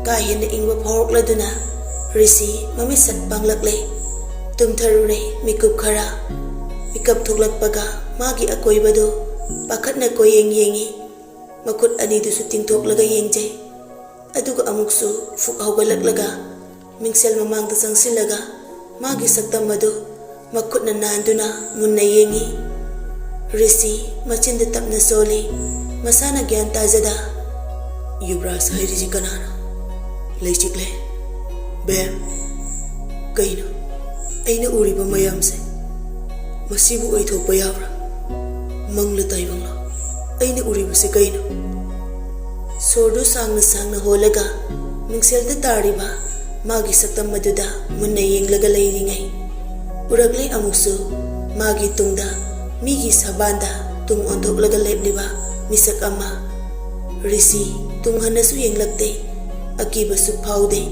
ꯀꯥ ꯍꯦꯟꯅ ꯏꯪꯕ ꯐꯥꯎꯔꯛꯂꯗꯨꯅ ꯔꯤꯁꯤ ꯃꯃꯤꯠ ꯁꯠ ꯄꯥꯡꯂꯛꯂꯦ꯫ ꯇꯨꯝꯊꯔꯨꯔꯦ ꯃꯤꯀꯨꯞ ꯈꯔ꯫ ꯃꯤꯀꯞ ꯊꯣꯛꯂꯛꯄꯒ ꯃꯥꯒꯤ ꯑꯀꯣꯏꯕꯗꯨ ꯄꯥꯈꯠꯅ ꯀꯣꯏꯌꯦꯡ ꯌꯦꯡꯉꯤ꯫ ꯃꯈꯨꯠ ꯑꯅꯤꯗꯨꯁꯨ ꯇꯤꯡꯊꯣꯛꯂꯒ ꯌꯦꯡꯖꯩ꯫ ꯑꯗꯨꯒ ꯑꯃꯨꯛꯁꯨ ꯐꯨꯛ ꯍꯧꯒꯠꯂꯛꯂꯒ ꯃꯤꯡꯁꯦꯜ ꯃꯃꯥꯡꯗ ꯆꯪꯁꯤꯜꯂꯒ ꯃꯥꯒꯤ ꯁꯛꯇꯝ ꯑꯗꯨ ꯃꯈꯨꯠꯅ ꯅꯥꯟꯗꯨꯅ ꯃꯨꯟꯅ ꯌꯦꯡꯉꯤ꯫ ꯔꯤꯁꯤ ꯃꯆꯤꯟꯗ ꯇꯞꯅ ꯁꯣꯜꯂꯤ꯫ ꯃꯁꯥꯅ ꯒ꯭ꯌꯥꯟ ꯇꯥꯖꯗ, "ꯌꯨꯕ꯭ꯔꯥꯖ ꯍꯥꯏꯔꯤꯁꯤ ꯀꯅꯥꯅꯣ? ꯂꯩꯆꯤꯛꯂꯦ? ꯕꯦꯝ, ꯀꯩꯅꯣ? ꯑꯩꯅ ꯎꯔꯤꯕ ꯃꯌꯥꯝꯁꯦ, ꯃꯁꯤꯕꯨ ꯑꯣꯏꯊꯣꯛꯄ ꯌꯥꯕ꯭ꯔꯥ? ꯃꯪꯂ ꯇꯥꯏꯕꯪꯂ? ꯑꯩꯅ ꯎꯔꯤꯕꯁꯤ ꯀꯩꯅꯣ?" ꯁꯣꯔꯗꯨ ꯁꯥꯡꯅ ꯁꯥꯡꯅ ꯍꯣꯜꯂꯒ ꯃꯤꯡꯁꯦꯜꯗ ꯇꯥꯔꯤꯕ ꯃꯥꯒꯤ ꯁꯛꯇꯝ ꯑꯗꯨꯗ ꯃꯨꯟꯅ ꯌꯦꯡꯂꯒ ꯂꯩꯔꯤꯉꯩ, ꯎꯔꯛꯂꯦ ꯑꯃꯨꯛꯁꯨ ꯃꯥꯒꯤ ꯇꯨꯡꯗ ꯃꯤꯒꯤ ꯁꯕꯥꯟꯗ ꯇꯨꯡ ꯑꯣꯟꯊꯣꯛꯂꯒ ꯂꯦꯞꯂꯤꯕ ꯃꯤꯁꯛ ꯑꯃ꯫ ꯔꯤꯁꯤ ꯇꯨꯡ ꯍꯟꯅꯁꯨ ꯌꯦꯡꯂꯛꯇꯦ, ꯑꯀꯤꯕꯁꯨ ꯐꯥꯎꯗꯦ꯫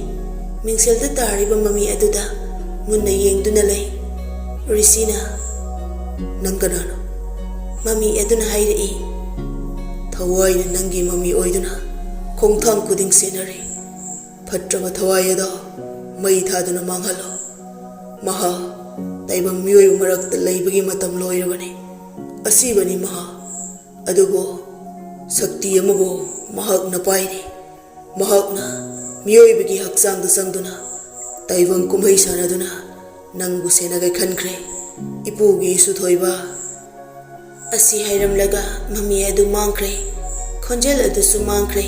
ꯃꯤꯡꯁꯦꯜꯗ ꯇꯥꯔꯤꯕ ꯃꯃꯤ ꯑꯗꯨꯗ ꯃꯨꯟꯅ ꯌꯦꯡꯗꯨꯅ ꯂꯩ꯫ ꯔꯤꯁꯤꯅ, "ꯅꯪ ꯀꯅꯥꯅꯣ?" ꯃꯃꯤ ꯑꯗꯨꯅ ꯍꯥꯏꯔꯛꯏ, "ꯊꯋꯥꯏꯅ ꯅꯪꯒꯤ ꯃꯃꯤ ꯑꯣꯏꯗꯨꯅ ꯈꯣꯡꯊꯥꯡ ꯈꯨꯗꯤꯡ ꯁꯦꯟꯅꯔꯤ꯫ ꯐꯠꯇ꯭ꯔꯕ ꯊꯋꯥꯏ ꯑꯗꯣ ꯃꯩ ꯊꯥꯗꯨꯅ ꯃꯥꯡꯍꯜꯂꯣ꯫ ꯃꯍꯥꯛ ꯇꯥꯏꯕꯪ ꯃꯤꯑꯣꯏꯕ ꯃꯔꯛꯇ ꯂꯩꯕꯒꯤ ꯃꯇꯝ ꯂꯣꯏꯔꯕꯅꯤ꯫ ꯑꯁꯤꯕꯅꯤ ꯃꯍꯥꯛ꯫ ꯑꯗꯨꯕꯨ ꯁꯛꯇꯤ ꯑꯃꯕꯨ ꯃꯍꯥꯛꯅ ꯄꯥꯏꯔꯤ꯫ ꯃꯍꯥꯛꯅ ꯃꯤꯑꯣꯏꯕꯒꯤ ꯍꯛꯆꯥꯡꯗ ꯆꯪꯗꯨꯅ ꯇꯥꯏꯕꯪ ꯀꯨꯝꯍꯩ ꯁꯥꯟꯅꯗꯨꯅ ꯅꯪꯕꯨ ꯁꯦꯟꯅꯒꯦ ꯈꯟꯈ꯭ꯔꯦ, ꯏꯄꯨꯒꯤ ꯏꯁꯨ ꯊꯣꯏꯕ꯫" ꯑꯁꯤ ꯍꯥꯏꯔꯝꯂꯒ ꯃꯃꯤ ꯑꯗꯨ ꯃꯥꯡꯈ꯭ꯔꯦ꯫ ꯈꯣꯟꯖꯦꯜ ꯑꯗꯨꯁꯨ ꯃꯥꯡꯈ꯭ꯔꯦ꯫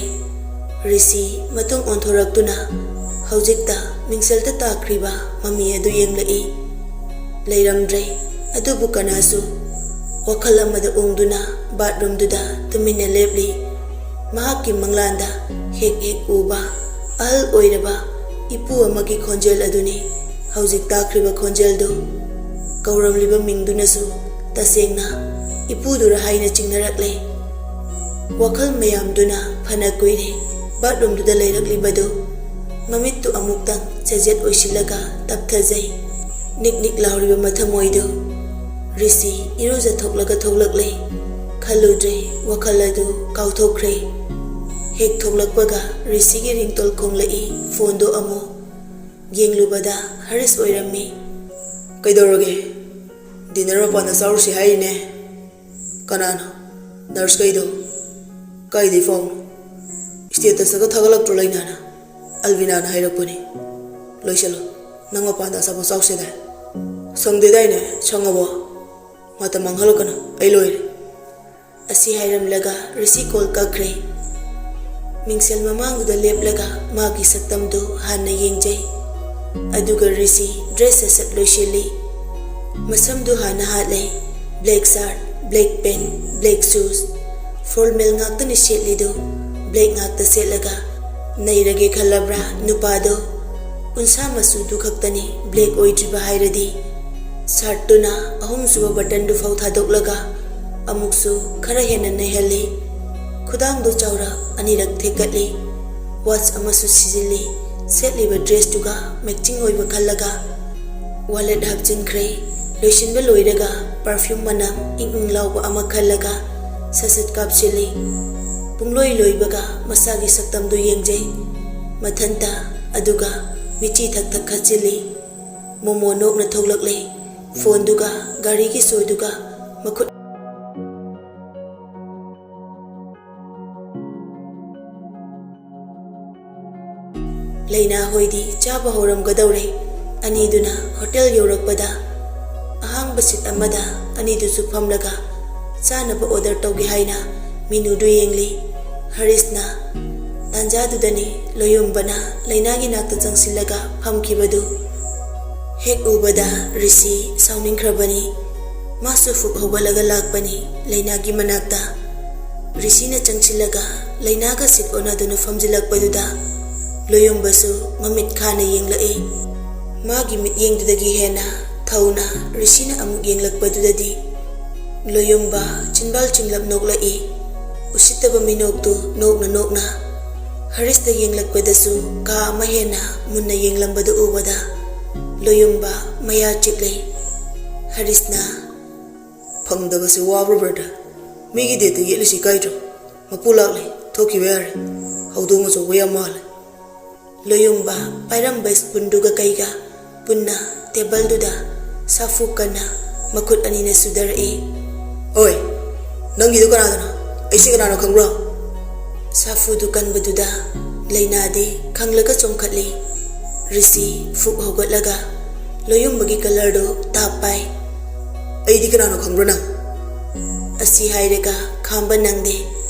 ꯔꯤꯁꯤ ꯃꯇꯨꯡ ꯑꯣꯟꯊꯣꯔꯛꯇꯨꯅ ꯍꯧꯖꯤꯛꯇ ꯃꯤꯡꯁꯦꯜꯗ ꯇꯥꯈ꯭ꯔꯤꯕ ꯃꯃꯤ ꯑꯗꯨ ꯌꯦꯡꯂꯛꯏ꯫ ꯂꯩꯔꯝꯗ꯭ꯔꯦ꯫ ꯑꯗꯨꯕꯨ ꯀꯅꯥꯁꯨ꯫ ꯋꯥꯈꯜ ꯑꯃꯗ ꯎꯪꯗꯨꯅ ꯕꯥꯠꯔꯨꯝꯗꯨꯗ ꯇꯨꯃꯤꯟꯅ ꯂꯦꯞꯂꯤ꯫ ꯃꯍꯥꯛꯀꯤ ꯃꯪꯂꯥꯟꯗ ꯍꯦꯛ ꯍꯦꯛ ꯎꯕ ꯑꯍꯜ ꯑꯣꯏꯔꯕ ꯏꯄꯨ ꯑꯃꯒꯤ ꯈꯣꯟꯖꯦꯜ ꯑꯗꯨꯅꯤ ꯍꯧꯖꯤꯛ ꯇꯥꯈ꯭ꯔꯤꯕ ꯈꯣꯟꯖꯦꯜꯗꯨ꯫ ꯀꯧꯔꯝꯂꯤꯕ ꯃꯤꯡꯗꯨꯅꯁꯨ ꯇꯁꯦꯡꯅ ꯏꯄꯨꯗꯨꯔ ꯍꯥꯏꯅ ꯆꯤꯡꯅꯔꯛꯂꯦ꯫ ꯋꯥꯈꯜ ꯃꯌꯥꯝꯗꯨꯅ ꯐꯅ ꯀꯨꯏꯔꯦ ꯕꯥꯠꯔꯨꯝꯗꯨꯗ ꯂꯩꯔꯛꯂꯤꯕꯗꯨ꯫ ꯃꯃꯤꯠꯇꯨ ꯑꯃꯨꯛꯇꯪ ꯆꯦꯖꯦꯠ ꯑꯣꯏꯁꯤꯜꯂꯒ ꯇꯞꯊꯖꯩ꯫ ꯅꯤꯛ ꯅꯤꯛ ꯂꯥꯎꯔꯤꯕ ꯃꯊꯃꯣꯏꯗꯨ꯫ ꯔꯤꯁꯤ ꯏꯔꯨꯖꯊꯣꯛꯂꯒ ꯊꯣꯛꯂꯛꯂꯦ꯫ ꯈꯜꯂꯨꯗ꯭ꯔꯦ ꯋꯥꯈꯜ ꯑꯗꯨ ꯀꯥꯎꯊꯣꯛꯈ꯭ꯔꯦ꯫ ꯍꯦꯛ ꯊꯣꯛꯂꯛꯄꯒ ꯔꯤꯁꯤꯒꯤ ꯔꯤꯡꯇꯣꯜ ꯈꯣꯡꯂꯛꯏ꯫ ꯐꯣꯟꯗꯣ ꯑꯃꯨꯛ ꯌꯦꯡꯂꯨꯕꯗ ꯍꯔꯤꯁ ꯑꯣꯏꯔꯝꯃꯤ꯫ "ꯀꯩꯗꯧꯔꯒꯦ? ꯗꯤꯅꯔ ꯃꯄꯥꯟꯗ ꯆꯥꯔꯨꯁꯤ ꯍꯥꯏꯔꯤꯅꯦ꯫" "ꯀꯅꯥꯅꯣ? ꯅꯔꯁ ꯀꯩꯗꯣ? ꯀꯥꯏꯗꯩ ꯐꯥꯎꯅꯣ? ꯁ꯭ꯇꯦꯇꯁꯇꯒ ꯊꯥꯒꯠꯂꯛꯇ꯭ꯔꯣ ꯂꯩꯅꯥꯅ?" "ꯑꯜꯕꯤꯅꯥꯅ ꯍꯥꯏꯔꯛꯄꯅꯤ꯫ ꯂꯣꯏꯁꯤꯜꯂꯣ, ꯅꯪ ꯃꯄꯥꯟꯗ ꯑꯆꯥꯄꯣꯠ ꯆꯥꯎꯁꯦꯗꯥꯏ?" "ꯁꯪꯗꯦꯗꯥꯏꯅꯦ, ꯁꯪꯉꯕꯣ? ꯃꯇꯝ ꯃꯥꯡꯍꯜꯂꯛꯀꯅꯨ, ꯑꯩ ꯂꯣꯏꯔꯦ꯫" ꯑꯁꯤ ꯍꯥꯏꯔꯝꯂꯒ ꯔꯤꯁꯤ ꯀꯣꯜ ꯀꯛꯈ꯭ꯔꯦ꯫ ꯃꯤꯡꯁꯦꯜ ꯃꯃꯥꯡꯗꯨꯗ ꯂꯦꯞꯂꯒ ꯃꯥꯒꯤ ꯁꯛꯇꯝꯗꯨ ꯍꯥꯟꯅ ꯌꯦꯡꯖꯩ꯫ ꯑꯗꯨꯒ ꯔꯤꯁꯤ ꯗ꯭ꯔꯦꯁ ꯁꯠ ꯁꯠ ꯂꯣꯏꯁꯤꯜꯂꯤ꯫ ꯃꯁꯝꯗꯨ ꯍꯥꯟꯅ ꯍꯥꯠꯂꯦ꯫ Black shirt, black pen, black shoes. Formal ꯉꯥꯛꯇꯅꯤ ꯁꯦꯠꯂꯤꯗꯨ꯫ ꯕ꯭ꯂꯦꯛ ꯉꯥꯛꯇ ꯁꯦꯠꯂꯒ ꯅꯩꯔꯒꯦ ꯈꯜꯂꯕ꯭ꯔꯥ ꯅꯨꯄꯥꯗꯣ? ꯎꯟꯁꯥ ꯃꯆꯨꯗꯨ ꯈꯛꯇꯅꯤ ꯕ꯭ꯂꯦꯛ ꯑꯣꯏꯗ꯭ꯔꯤꯕ ꯍꯥꯏꯔꯗꯤ꯫ ꯁꯥꯔꯠꯇꯨꯅ ꯑꯍꯨꯝꯁꯨꯕ ꯕꯇꯟꯗꯨ ꯐꯥꯎ ꯊꯥꯗꯣꯛꯂꯒ ꯑꯃꯨꯛꯁꯨ ꯈꯔ ꯍꯦꯟꯅ ꯅꯩꯍꯜꯂꯤ꯫ ꯈꯨꯗꯥꯡꯗꯨ ꯆꯥꯎꯔ ꯑꯅꯤꯔꯛ ꯊꯦꯛꯀꯠꯂꯤ꯫ ꯋꯥꯆ ꯑꯃꯁꯨ ꯁꯤꯖꯤꯜꯂꯤ꯫ ꯁꯦꯠꯂꯤꯕ ꯗ꯭ꯔꯦꯁꯇꯨꯒ ꯃꯦꯠꯆꯤꯡ ꯑꯣꯏꯕ ꯈꯜꯂꯒ ꯋꯥꯂꯦꯠ ꯍꯥꯞꯆꯤꯟꯈ꯭ꯔꯦ꯫ ꯂꯣꯏꯁꯤꯟꯕ ꯂꯣꯏꯔꯒ perfume ꯃꯅꯝ ꯏꯪ ꯏꯪ ꯂꯥꯎꯕ ꯑꯃ ꯈꯜꯂꯒ ꯁꯠ ꯁꯠ ꯀꯥꯞꯁꯤꯜꯂꯤ꯫ ꯄꯨꯡꯂꯣꯏ ꯂꯣꯏꯕꯒ ꯃꯁꯥꯒꯤ ꯁꯛꯇꯝꯗꯨ ꯌꯦꯡꯖꯩ꯫ ꯃꯊꯟꯇ꯫ ꯑꯗꯨꯒ ꯃꯤꯠꯆꯤ ꯊꯛ ꯊꯛ ꯈꯠꯆꯤꯜꯂꯤ꯫ ꯃꯣꯃꯣ ꯅꯣꯛꯅ ꯊꯣꯛꯂꯛꯂꯦ꯫ ꯐꯣꯟꯗꯨꯒ ꯒꯥꯔꯤꯒꯤ ꯁꯣꯗꯨꯒ ꯃꯈꯨꯠ ꯂꯩꯅꯥ ꯍꯣꯏꯗꯤ ꯆꯥꯕ ꯍꯧꯔꯝꯒꯗꯧꯔꯦ꯫ ꯑꯅꯤꯗꯨꯅ ꯍꯣꯇꯦꯜ ꯌꯧꯔꯛꯄꯗ ꯑꯍꯥꯡꯕ ꯁꯤꯠ ꯑꯃꯗ ꯑꯅꯤꯗꯨꯁꯨ ꯐꯝꯂꯒ ꯆꯥꯅꯕ order ꯇꯧꯒꯦ ꯍꯥꯏꯅ ꯃꯤꯅꯨꯗꯨ ꯌꯦꯡꯂꯤ꯫ ꯍꯔꯤꯁꯅ ꯇꯥꯟꯖꯥꯗꯨꯗꯅꯤ ꯂꯣꯌꯨꯝꯕꯅ ꯂꯩꯅꯥꯒꯤ ꯅꯥꯛꯇ ꯆꯪꯁꯤꯜꯂꯒ ꯐꯝꯈꯤꯕꯗꯨ꯫ ꯍꯦꯛ ꯎꯕꯗ ꯔꯤꯁꯤ ꯁꯥꯎꯅꯤꯡꯈ꯭ꯔꯕꯅꯤ꯫ ꯃꯥꯁꯨ ꯐꯨꯛ ꯍꯧꯒꯠꯂꯒ ꯂꯥꯛꯄꯅꯤ ꯂꯩꯅꯥꯒꯤ ꯃꯅꯥꯛꯇ꯫ ꯔꯤꯁꯤꯅ ꯆꯪꯁꯤꯜꯂꯒ ꯂꯩꯅꯥꯒ ꯁꯤꯠ ꯑꯣꯟꯅꯗꯨꯅ ꯐꯝꯖꯤꯜꯂꯛꯄꯗꯨꯗ ꯂꯣꯌꯨꯝꯕꯁꯨ ꯃꯃꯤꯠ ꯈꯥꯅ ꯌꯦꯡꯂꯛꯏ꯫ ꯃꯥꯒꯤ ꯃꯤꯠꯌꯦꯡꯗꯨꯗꯒꯤ ꯍꯦꯟꯅ ꯊꯧꯅ ꯔꯤꯁꯤꯅ ꯑꯃꯨꯛ ꯌꯦꯡꯂꯛꯄꯗꯨꯗꯗꯤ ꯂꯣꯌꯨꯝꯕ ꯆꯤꯟꯕꯥꯜ ꯆꯤꯡꯂꯞ ꯅꯣꯛꯂꯛꯏ꯫ ꯎꯁꯤꯠꯇꯕ ꯃꯤꯅꯣꯛꯇꯨ ꯅꯣꯛꯅ ꯅꯣꯛꯅ ꯍꯔꯤꯁꯇ ꯌꯦꯡꯂꯛꯄꯗꯁꯨ ꯀꯥ ꯑꯃ ꯍꯦꯟꯅ ꯃꯨꯟꯅ ꯌꯦꯡꯂꯝꯕꯗꯨ ꯎꯕꯗ ꯂꯣꯌꯨꯝꯕ ꯃꯌꯥ ꯆꯤꯛꯂꯦ꯫ ꯍꯔꯤꯁꯅ, "ꯐꯪꯗꯕꯁꯦ ꯋꯥꯕ꯭ꯔꯣ, brother? ꯃꯤꯒꯤ dateꯇ ꯌꯦꯠꯂꯤꯁꯤ ꯏꯀꯥꯏꯗ꯭ꯔꯣ? ꯃꯄꯨ ꯂꯥꯛꯂꯦ, ꯊꯣꯛꯈꯤꯕ ꯌꯥꯔꯦ꯫ ꯍꯧꯗꯣꯡ ꯑꯆꯧꯕ ꯌꯥꯝ ꯃꯥꯜꯂꯦ꯫" ꯂꯣꯌꯨꯝꯕ ꯄꯥꯏꯔꯝꯕ spoonꯗꯨꯒ ꯀꯩꯒ ꯄꯨꯟꯅ tableꯗꯨꯗ ꯁꯥꯐꯨ ꯀꯟꯅ ꯃꯈꯨꯠ ꯑꯅꯤꯅ ꯁꯨꯗꯔꯛꯏ꯫ "ꯑꯣꯏ, ꯅꯪꯒꯤꯗꯨ ꯀꯅꯥꯗꯅꯣ? ꯑꯩꯁꯦ ꯀꯅꯥꯅꯣ ꯈꯪꯕ꯭ꯔꯣ?" ꯁꯥꯐꯨꯗꯨ ꯀꯟꯕꯗꯨꯗ ꯂꯩꯅꯥꯗꯤ ꯈꯪꯂꯒ ꯆꯣꯡꯈꯠꯂꯤ꯫ ꯔꯤꯁꯤ ꯐꯨꯛ ꯍꯧꯒꯠꯂꯒ ꯂꯣꯌꯨꯝꯕꯒꯤ collarꯗꯨ ꯇꯥꯞ ꯄꯥꯏ꯫ "ꯑꯩꯗꯤ ꯀꯅꯥꯅꯣ ꯈꯪꯕ꯭ꯔꯣ ꯅꯪ?" ꯑꯁꯤ ꯍꯥꯏꯔꯒ ꯈꯥꯝꯕ ꯅꯪꯗꯦ꯫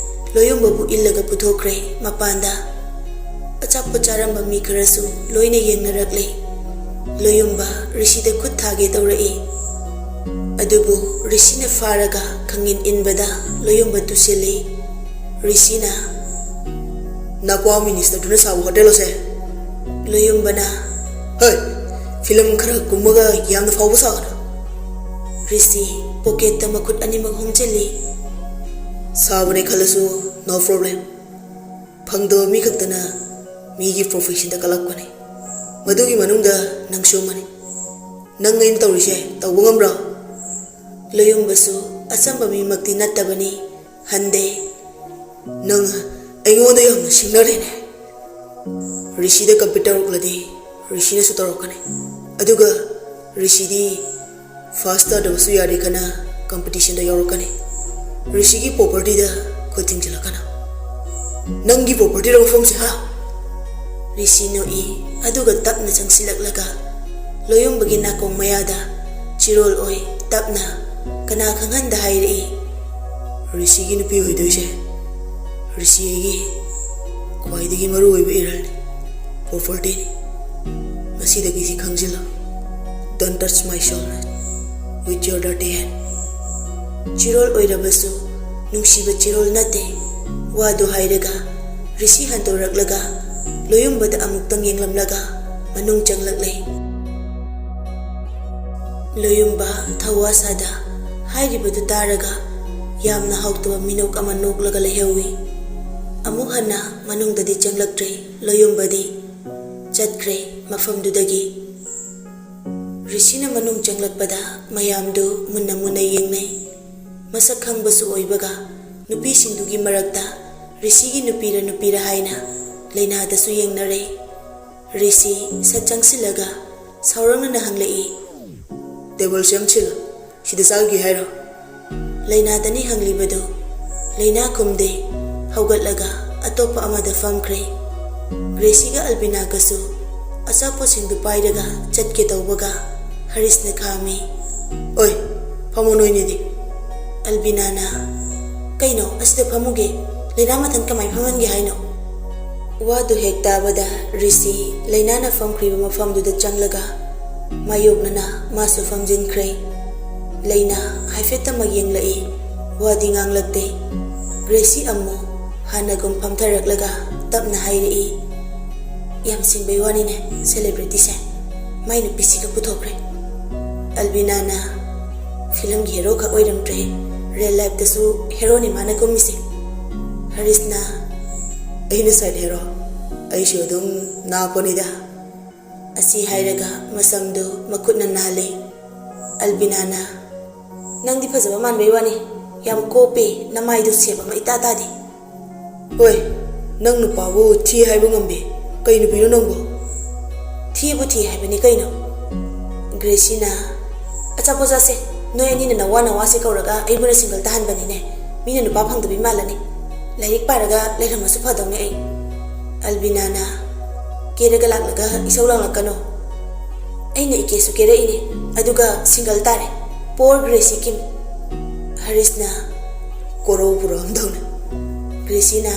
ꯂꯣꯌꯨꯝꯕꯕꯨ ꯏꯜꯂꯒ ꯄꯨꯊꯣꯛꯈ꯭ꯔꯦ ꯃꯄꯥꯟꯗ꯫ ꯑꯆꯥꯄꯣꯠ ꯆꯥꯔꯝꯕ ꯃꯤ ꯈꯔꯁꯨ ꯂꯣꯏꯅ ꯌꯦꯡꯅꯔꯛꯂꯦ꯫ ꯂꯣꯌꯨꯝꯕ ꯔꯤꯁꯤꯗ ꯈꯨꯠ ꯊꯥꯒꯦ ꯇꯧꯔꯛꯏ꯫ ꯑꯗꯨꯕꯨ ꯔꯤꯁꯤꯅ ꯐꯥꯔꯒ ꯈꯪꯏꯟ ꯏꯟꯕꯗ ꯂꯣꯌꯨꯝꯕ ꯇꯨꯁꯤꯜꯂꯤ꯫ ꯔꯤꯁꯤꯅ, "ꯅꯀ꯭ꯋꯥ ministerꯗꯨꯅ ꯁꯥꯕ ꯍꯣꯇꯦꯜ ꯑꯁꯦ?" ꯂꯣꯌꯨꯝꯕꯅ, "ꯍꯣꯏ, film ꯈꯔ ꯀꯨꯝꯃꯒ ꯌꯥꯝꯅ ꯐꯥꯎꯕ ꯁꯥꯒꯅꯨ꯫" ꯔꯤꯁꯤ pocketꯇ ꯃꯈꯨꯠ ꯑꯅꯤꯃꯛ ꯍꯨꯝꯖꯤꯜꯂꯤ꯫ "ꯁꯥꯕꯅꯦ ꯈꯜꯂꯁꯨ no problem꯫ ꯐꯪꯗꯕ ꯃꯤ ꯈꯛꯇꯅ ꯃꯤꯒꯤ professionꯗ ꯀꯜꯂꯛꯄꯅꯤ꯫ ꯃꯗꯨꯒꯤ ꯃꯅꯨꯡꯗ ꯅꯪꯁꯨ ꯑꯃꯅꯤ꯫ "ꯅꯪ ꯑꯩꯅ ꯇꯧꯔꯤꯁꯦ ꯇꯧꯕ ꯉꯝꯕ꯭ꯔꯣ?" ꯂꯣꯌꯨꯝꯕꯁꯨ ꯑꯆꯝꯕ ꯃꯤꯃꯛꯇꯤ ꯅꯠꯇꯕꯅꯤ, ꯍꯟꯗꯦ꯫ "ꯅꯪ ꯑꯩꯉꯣꯟꯗ ꯌꯥꯝꯅ ꯁꯤꯡꯅꯔꯦꯅꯦ꯫ ꯔꯤꯁꯤꯗ ꯀꯝꯄꯤꯠ ꯇꯧꯔꯛꯂꯗꯤ ꯔꯤꯁꯤꯅꯁꯨ ꯇꯧꯔꯛꯀꯅꯤ꯫ ꯑꯗꯨꯒ ꯔꯤꯁꯤꯗꯤ ꯐꯥꯔꯁ ꯇꯥꯗꯕꯁꯨ ꯌꯥꯗꯦ ꯈꯟꯅ ꯀꯝꯄꯤꯇꯤꯁꯟꯗ ꯌꯥꯎꯔꯛꯀꯅꯤ꯫ ꯔꯤꯁꯤꯒꯤ ꯄ꯭ꯔꯣꯄꯔꯇꯤꯗ ꯈꯨꯠ ꯊꯤꯡꯖꯤꯜꯂꯛꯀꯅꯨ꯫ ꯅꯪꯒꯤ ꯄ꯭ꯔꯣꯄꯔꯇꯤꯔ ꯃꯐꯝꯁꯦ, ꯍꯥ?" ꯔꯤꯁꯤ ꯅꯣꯛꯏ, ꯑꯗꯨꯒ ꯇꯞꯅ ꯆꯪꯁꯤꯜꯂꯛꯂꯒ ꯂꯣꯌꯨꯝꯕꯒꯤ ꯅꯥꯀꯣꯡ ꯃꯌꯥꯗ ꯆꯤꯔꯣꯜ ꯑꯣꯏ ꯇꯞꯅ, ꯀꯅꯥ ꯈꯪꯍꯟꯗ ꯍꯥꯏꯔꯛꯏ, "ꯔꯤꯁꯤꯒꯤ ꯅꯨꯄꯤ ꯑꯣꯏꯗꯣꯏꯁꯦ ꯔꯤꯁꯤ ꯑꯩꯒꯤ ꯈ꯭ꯋꯥꯏꯗꯒꯤ ꯃꯔꯨ ꯑꯣꯏꯕ ꯏꯔꯜꯅꯤ, ꯄ꯭ꯔꯣꯄꯔꯇꯤꯅꯤ꯫ ꯉꯁꯤꯗꯒꯤ ꯁꯤ ꯈꯪꯖꯤꯜꯂꯣ꯫ Don't touch my soulmate with your dirty hand." ꯆꯤꯔꯣꯜ ꯑꯣꯏꯔꯕꯁꯨ ꯅꯨꯡꯁꯤꯕ ꯆꯤꯔꯣꯜ ꯅꯠꯇꯦ꯫ ꯋꯥꯗꯨ ꯍꯥꯏꯔꯒ ꯔꯤꯁꯤ ꯍꯟꯗꯣꯔꯛꯂꯒ ꯂꯣꯌꯨꯝꯕꯗ ꯑꯃꯨꯛꯇꯪ ꯌꯦꯡꯂꯝꯂꯒ ꯃꯅꯨꯡ ꯆꯪꯂꯛꯂꯦ꯫ ꯂꯣꯌꯨꯝꯕ ꯊꯧꯋꯥ ꯁꯥꯗ ꯍꯥꯏꯔꯤꯕꯗꯨ ꯇꯥꯔꯒ ꯌꯥꯝꯅ ꯍꯥꯎꯇꯕ ꯃꯤꯅꯣꯛ ꯑꯃ ꯅꯣꯛꯂꯒ ꯂꯩꯍꯧꯏ꯫ ꯑꯃꯨꯛ ꯍꯟꯅ ꯃꯅꯨꯡꯗꯗꯤ ꯆꯪꯂꯛꯇ꯭ꯔꯦ꯫ ꯂꯣꯌꯨꯝꯕꯗꯤ ꯆꯠꯈ꯭ꯔꯦ ꯃꯐꯝꯗꯨꯗꯒꯤ꯫ ꯔꯤꯁꯤꯅ ꯃꯅꯨꯡ ꯆꯪꯂꯛꯄꯗ ꯃꯌꯥꯝꯗꯨ ꯃꯨꯟꯅ ꯃꯨꯟꯅ ꯌꯦꯡꯅꯩ꯫ ꯃꯁꯛ ꯈꯪꯕꯁꯨ ꯑꯣꯏꯕꯒ ꯅꯨꯄꯤꯁꯤꯡꯗꯨꯒꯤ ꯃꯔꯛꯇ ꯔꯤꯁꯤꯒꯤ ꯅꯨꯄꯤꯔ ꯅꯨꯄꯤꯔ ꯍꯥꯏꯅ ꯂꯩꯅꯥꯗꯁꯨ ꯌꯦꯡꯅꯔꯦ꯫ ꯔꯤꯁꯤ ꯁꯠ ꯆꯪꯁꯤꯜꯂꯒ ꯁꯥꯎꯔꯛꯅꯅ ꯍꯪꯂꯛꯏ, "ꯇꯦꯕꯜꯁꯦ ꯑꯃ ꯁꯤꯜꯂꯨ, ꯁꯤꯗ ꯆꯥꯈꯤ ꯍꯥꯏꯔꯣ?" ꯂꯩꯅꯥꯗꯅꯤ ꯍꯪꯂꯤꯕꯗꯨ꯫ ꯂꯩꯅꯥ ꯈꯨꯝꯗꯦ꯫ ꯍꯧꯒꯠꯂꯒ ꯑꯇꯣꯞꯄ ꯑꯃꯗ ꯐꯝꯈ꯭ꯔꯦ꯫ ꯒ꯭ꯔꯦꯁꯤꯒ ꯑꯜꯕꯤꯅꯥꯒꯁꯨ ꯑꯆꯥꯄꯣꯠꯁꯤꯡꯗꯨ ꯄꯥꯏꯔꯒ ꯆꯠꯀꯦ ꯇꯧꯕꯒ ꯍꯔꯤꯁꯅ ꯈꯥꯝꯃꯤ꯫ "ꯑꯣꯏ, ꯐꯝꯃꯣ ꯅꯣꯏꯅꯤꯗꯤ꯫" ꯑꯜꯕꯤꯅꯥꯅ, "ꯀꯩꯅꯣ, ꯑꯁꯤꯗ ꯐꯝꯃꯨꯒꯦ? ꯂꯩꯅꯥ ꯃꯊꯟ ꯀꯃꯥꯏ ꯐꯝꯍꯟꯒꯦ ꯍꯥꯏꯅꯣ?" ꯋꯥꯗꯨ ꯍꯦꯛ ꯇꯥꯕꯗ ꯔꯤꯁꯤ ꯂꯩꯅꯥꯅ ꯐꯝꯈ꯭ꯔꯤꯕ ꯃꯐꯝꯗꯨꯗ ꯆꯪꯂꯒ ꯃꯥꯌꯣꯛꯅꯅ ꯃꯥꯁꯨ ꯐꯝꯖꯤꯟꯈ꯭ꯔꯦ꯫ ꯂꯩꯅꯥ ꯍꯥꯏꯐꯦꯠꯇꯃꯛ ꯌꯦꯡꯂꯛꯏ, ꯋꯥꯗꯤ ꯉꯥꯡꯂꯛꯇꯦ꯫ ꯒ꯭ꯔꯦꯁꯤ ꯑꯃꯨꯛ ꯍꯥꯟꯅꯒꯨꯝ ꯐꯝꯊꯔꯛꯂꯒ ꯇꯞꯅ ꯍꯥꯏꯔꯛꯏ, "ꯌꯥꯝ ꯁꯤꯡꯕꯩ ꯋꯥꯅꯤꯅꯦ, ꯁꯦꯂꯦꯕ꯭ꯔꯤꯇꯤꯁꯦ ꯃꯥꯏ ꯅꯨꯄꯤꯁꯤꯒ ꯄꯨꯊꯣꯛꯈ꯭ꯔꯦ꯫" ꯑꯜꯕꯤꯅꯥꯅ, "ꯐꯤꯂꯝꯒꯤ ꯍꯦꯔꯣ ꯈꯛ ꯑꯣꯏꯔꯝꯗ꯭ꯔꯦ, ꯔꯤꯌꯦꯜ ꯂꯥꯏꯐꯇꯁꯨ ꯍꯦꯔꯣꯅꯤ ꯃꯥꯅ ꯀꯨꯝꯃꯤꯁꯦ꯫" ꯍꯔꯤꯁꯅ, "ꯑꯩꯅ ꯁꯥꯏꯠ ꯍꯦꯔꯣ, ꯑꯩꯁꯨ ꯑꯗꯨꯝ ꯅꯥꯞꯄꯅꯤꯗ꯫" ꯑꯁꯤ ꯍꯥꯏꯔꯒ ꯃꯁꯝꯗꯨ ꯃꯈꯨꯠꯅ ꯅꯥꯜꯂꯤ꯫ ꯑꯜꯕꯤꯅꯥꯅ, "ꯅꯪꯗꯤ ꯐꯖꯕ ꯃꯥꯟꯕꯩ ꯋꯥꯅꯤ, ꯌꯥꯝ ꯀꯣꯞꯄꯦ, ꯅꯃꯥꯏꯗꯣ ꯁꯦꯞ ꯑꯃ ꯏꯇꯥ ꯇꯥꯗꯦ꯫" "ꯍꯣꯏ, ꯅꯪ ꯅꯨꯄꯥꯕꯨ ꯊꯤ ꯍꯥꯏꯕ ꯉꯝꯕꯤ? ꯀꯩ ꯅꯨꯄꯤꯅꯣ ꯅꯪꯕꯨ?" "ꯊꯤꯕꯨ ꯊꯤ ꯍꯥꯏꯕꯅꯤ ꯀꯩꯅꯣ꯫" ꯒ꯭ꯔꯦꯁꯤꯅ, "ꯑꯆꯥꯄꯣꯠ ꯆꯥꯁꯦ, ꯅꯣꯏ ꯑꯅꯤꯅ ꯅꯋꯥ ꯅꯋꯥꯁꯦ ꯀꯧꯔꯒ ꯑꯩꯕꯨꯅ ꯁꯤꯡꯒꯜ ꯇꯥꯍꯟꯕꯅꯤꯅꯦ꯫ ꯃꯤꯅ ꯅꯨꯄꯥ ꯐꯪꯗꯕꯤ ꯃꯥꯜꯂꯅꯤ꯫ ꯂꯥꯏꯔꯤꯛ ꯄꯥꯔꯒ ꯂꯩꯔꯝꯃꯁꯨ ꯐꯗꯧꯅꯦ ꯑꯩ꯫" ꯑꯜꯕꯤꯅꯥꯅ, "ꯀꯦꯔꯒ ꯂꯥꯛꯂꯒ ꯏꯁꯧ ꯂꯥꯡꯂꯛꯀꯅꯣ꯫ ꯑꯩꯅ ꯏꯀꯦꯁꯨ ꯀꯦꯔꯛꯏꯅꯦ, ꯑꯗꯨꯒ ꯁꯤꯡꯒꯜ ꯇꯥꯔꯦ꯫ ꯄꯣꯔ ꯒ꯭ꯔꯦꯁꯤ ꯀꯤꯝ꯫" ꯍꯔꯤꯁꯅ, "ꯀꯣꯔꯧ ꯄꯨꯔꯛꯑꯝꯗꯧꯅ꯫" ꯒ꯭ꯔꯦꯁꯤꯅ,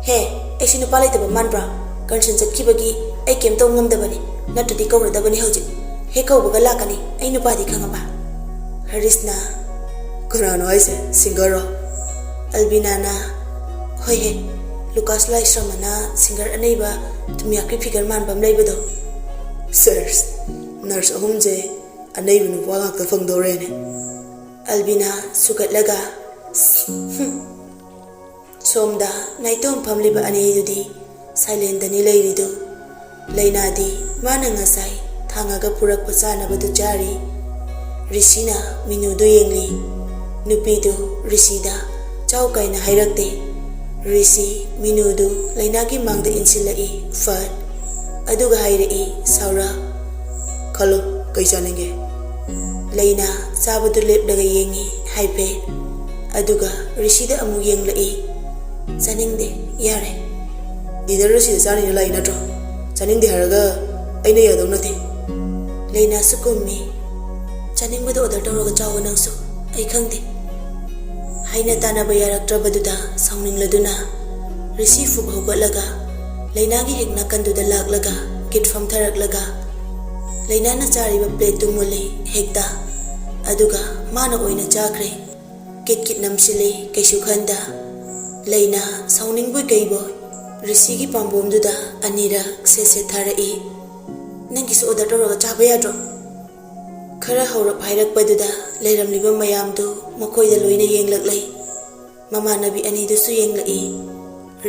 "ꯍꯦ, ꯑꯩꯁꯤ ꯅꯨꯄꯥ ꯂꯩꯇꯕ ꯃꯥꯟꯕ꯭ꯔꯥ? ꯀꯟꯁꯟ ꯆꯠꯈꯤꯕꯒꯤ ꯑꯩ ꯀꯩꯝ ꯇꯧ ꯉꯝꯗꯕꯅꯤ, ꯅꯠꯇ꯭ꯔꯗꯤ ꯀꯧꯔꯗꯕꯅꯤ ꯍꯧꯖꯤꯛ꯫ ꯍꯦꯛ ꯀꯧꯕꯒ ꯂꯥꯛꯀꯅꯤ, ꯑꯩ ꯅꯨꯄꯥꯗꯤ ꯈꯪꯉꯕ?" ꯍꯔꯤꯁꯅ, "ꯀꯅꯥꯅꯣ ꯍꯥꯏꯁꯦ, ꯁꯤꯡꯒꯔꯔꯣ?" ꯑꯜꯕꯤꯅꯥꯅ, "ꯍꯣꯏ ꯍꯦ, ꯂꯨꯀꯥꯁ ꯂꯥꯏꯁ꯭ꯔꯝ ꯑꯅ ꯁꯤꯡꯒꯔ ꯑꯅꯩꯕ, ꯊꯨꯝꯌꯥꯛꯄꯤ ꯐꯤꯒꯔ ꯃꯥꯟꯕ ꯑꯃ ꯂꯩꯕꯗꯣ꯫" "ꯁꯔꯁ, ꯅꯔꯁ ꯑꯍꯨꯝꯁꯦ ꯑꯅꯩꯕ ꯅꯨꯄꯥ ꯉꯥꯛꯇ ꯐꯪꯗꯧꯔꯦꯅꯦ꯫" ꯑꯜꯕꯤꯅꯥ ꯁꯨꯒꯠꯂꯒ, "ꯍꯨꯝ꯫" ꯁꯣꯝꯗ ꯅꯥꯏꯇꯣꯝ ꯐꯝꯂꯤꯕ ꯑꯅꯤꯗꯨꯗꯤ ꯁꯥꯏꯂꯦꯟꯗꯅꯤ ꯂꯩꯔꯤꯗꯨ꯫ ꯂꯩꯅꯥꯗꯤ ꯃꯥꯅ ꯉꯁꯥꯏ ꯊꯥꯡꯉꯒ ꯄꯨꯔꯛꯄ ꯆꯥꯅꯕꯗꯨ ꯆꯥꯔꯤ꯫ ꯔꯤꯁꯤꯅ ꯃꯤꯅꯨꯗꯨ ꯌꯦꯡꯂꯤ꯫ ꯅꯨꯄꯤꯗꯨ ꯔꯤꯁꯤꯗ ꯆꯥꯎ ꯀꯥꯏꯅ ꯍꯥꯏꯔꯛꯇꯦ꯫ ꯔꯤꯁꯤ ꯃꯤꯅꯨꯗꯨ ꯂꯩꯅꯥꯒꯤ ꯃꯥꯡꯗ ꯏꯟꯁꯤꯜꯂꯛꯏ꯫ ꯐꯠ꯫ ꯑꯗꯨꯒ ꯍꯥꯏꯔꯛꯏ ꯁꯥꯎꯔ, "ꯈꯜꯂꯣ, ꯀꯩ ꯆꯥꯅꯤꯡꯒꯦ?" ꯂꯩꯅꯥ ꯆꯥꯕꯗꯨ ꯂꯦꯞꯂꯒ ꯌꯦꯡꯉꯤ ꯍꯥꯏꯐꯦꯠ꯫ ꯑꯗꯨꯒ ꯔꯤꯁꯤꯗ ꯑꯃꯨꯛ ꯌꯦꯡꯂꯛꯏ꯫ "ꯆꯥꯅꯤꯡꯗꯦ, ꯌꯥꯔꯦ꯫" "ꯗꯤꯅꯔꯗꯨ ꯁꯤꯗ ꯆꯥꯅꯤꯅ ꯂꯥꯛꯏ ꯅꯠꯇ꯭ꯔꯣ? ꯆꯥꯅꯤꯡꯗꯦ ꯍꯥꯏꯔꯒ ꯑꯩꯅ ꯌꯥꯗꯧ ꯅꯠꯇꯦ꯫" ꯂꯩꯅꯥꯁꯨ ꯀꯨꯝꯃꯤ꯫ "ꯆꯥꯅꯤꯡꯕꯗꯣ ꯑꯣꯔꯗꯔ ꯇꯧꯔꯒ ꯆꯥꯎꯋꯣ ꯅꯪꯁꯨ, ꯑꯩ ꯈꯪꯗꯦ꯫" ꯍꯥꯏꯅ ꯇꯥꯅꯕ ꯌꯥꯔꯛꯇ꯭ꯔꯕꯗꯨꯗ ꯁꯥꯎꯅꯤꯡꯂꯗꯨꯅ ꯔꯤꯁꯤ ꯐꯨꯛ ꯍꯧꯒꯠꯂꯒ ꯂꯩꯅꯥꯒꯤ ꯍꯦꯛ ꯅꯥꯀꯟꯗꯨꯗ ꯂꯥꯛꯂꯒ ꯒꯤꯠ ꯐꯝꯊꯔꯛꯂꯒ ꯂꯩꯅꯥꯅ ꯆꯥꯔꯤꯕ ꯄ꯭ꯂꯦꯠꯇꯨ ꯃꯨꯜꯂꯤ ꯍꯦꯛꯇ꯫ ꯑꯗꯨꯒ ꯃꯥꯅ ꯑꯣꯏꯅ ꯆꯥꯈ꯭ꯔꯦ꯫ ꯀꯤꯠ ꯀꯤꯠ ꯅꯝꯁꯤꯜꯂꯤ ꯀꯩꯁꯨ ꯈꯟꯗ꯫ ꯂꯩꯅꯥ ꯁꯥꯎꯅꯤꯡꯕꯣꯏ ꯀꯩꯕꯣꯏ ꯔꯤꯁꯤꯒꯤ ꯄꯥꯝꯕꯣꯝꯗꯨꯗ ꯑꯅꯤꯔꯛ ꯁꯦꯠ ꯁꯦꯠ ꯊꯥꯔꯛꯏ꯫ "ꯅꯪꯒꯤꯁꯨ ꯑꯣꯔꯗꯔ ꯇꯧꯔꯒ ꯆꯥꯕ ꯌꯥꯗ꯭ꯔꯣ?" ꯈꯔ ꯍꯧꯔꯞ ꯍꯥꯏꯔꯛꯄꯗꯨꯗ ꯂꯩꯔꯝꯂꯤꯕ ꯃꯌꯥꯝꯗꯨ ꯃꯈꯣꯏꯗ ꯂꯣꯏꯅ ꯌꯦꯡꯂꯛꯂꯦ꯫ ꯃꯃꯥꯟꯅꯕꯤ ꯑꯅꯤꯗꯨꯁꯨ ꯌꯦꯡꯂꯛꯏ꯫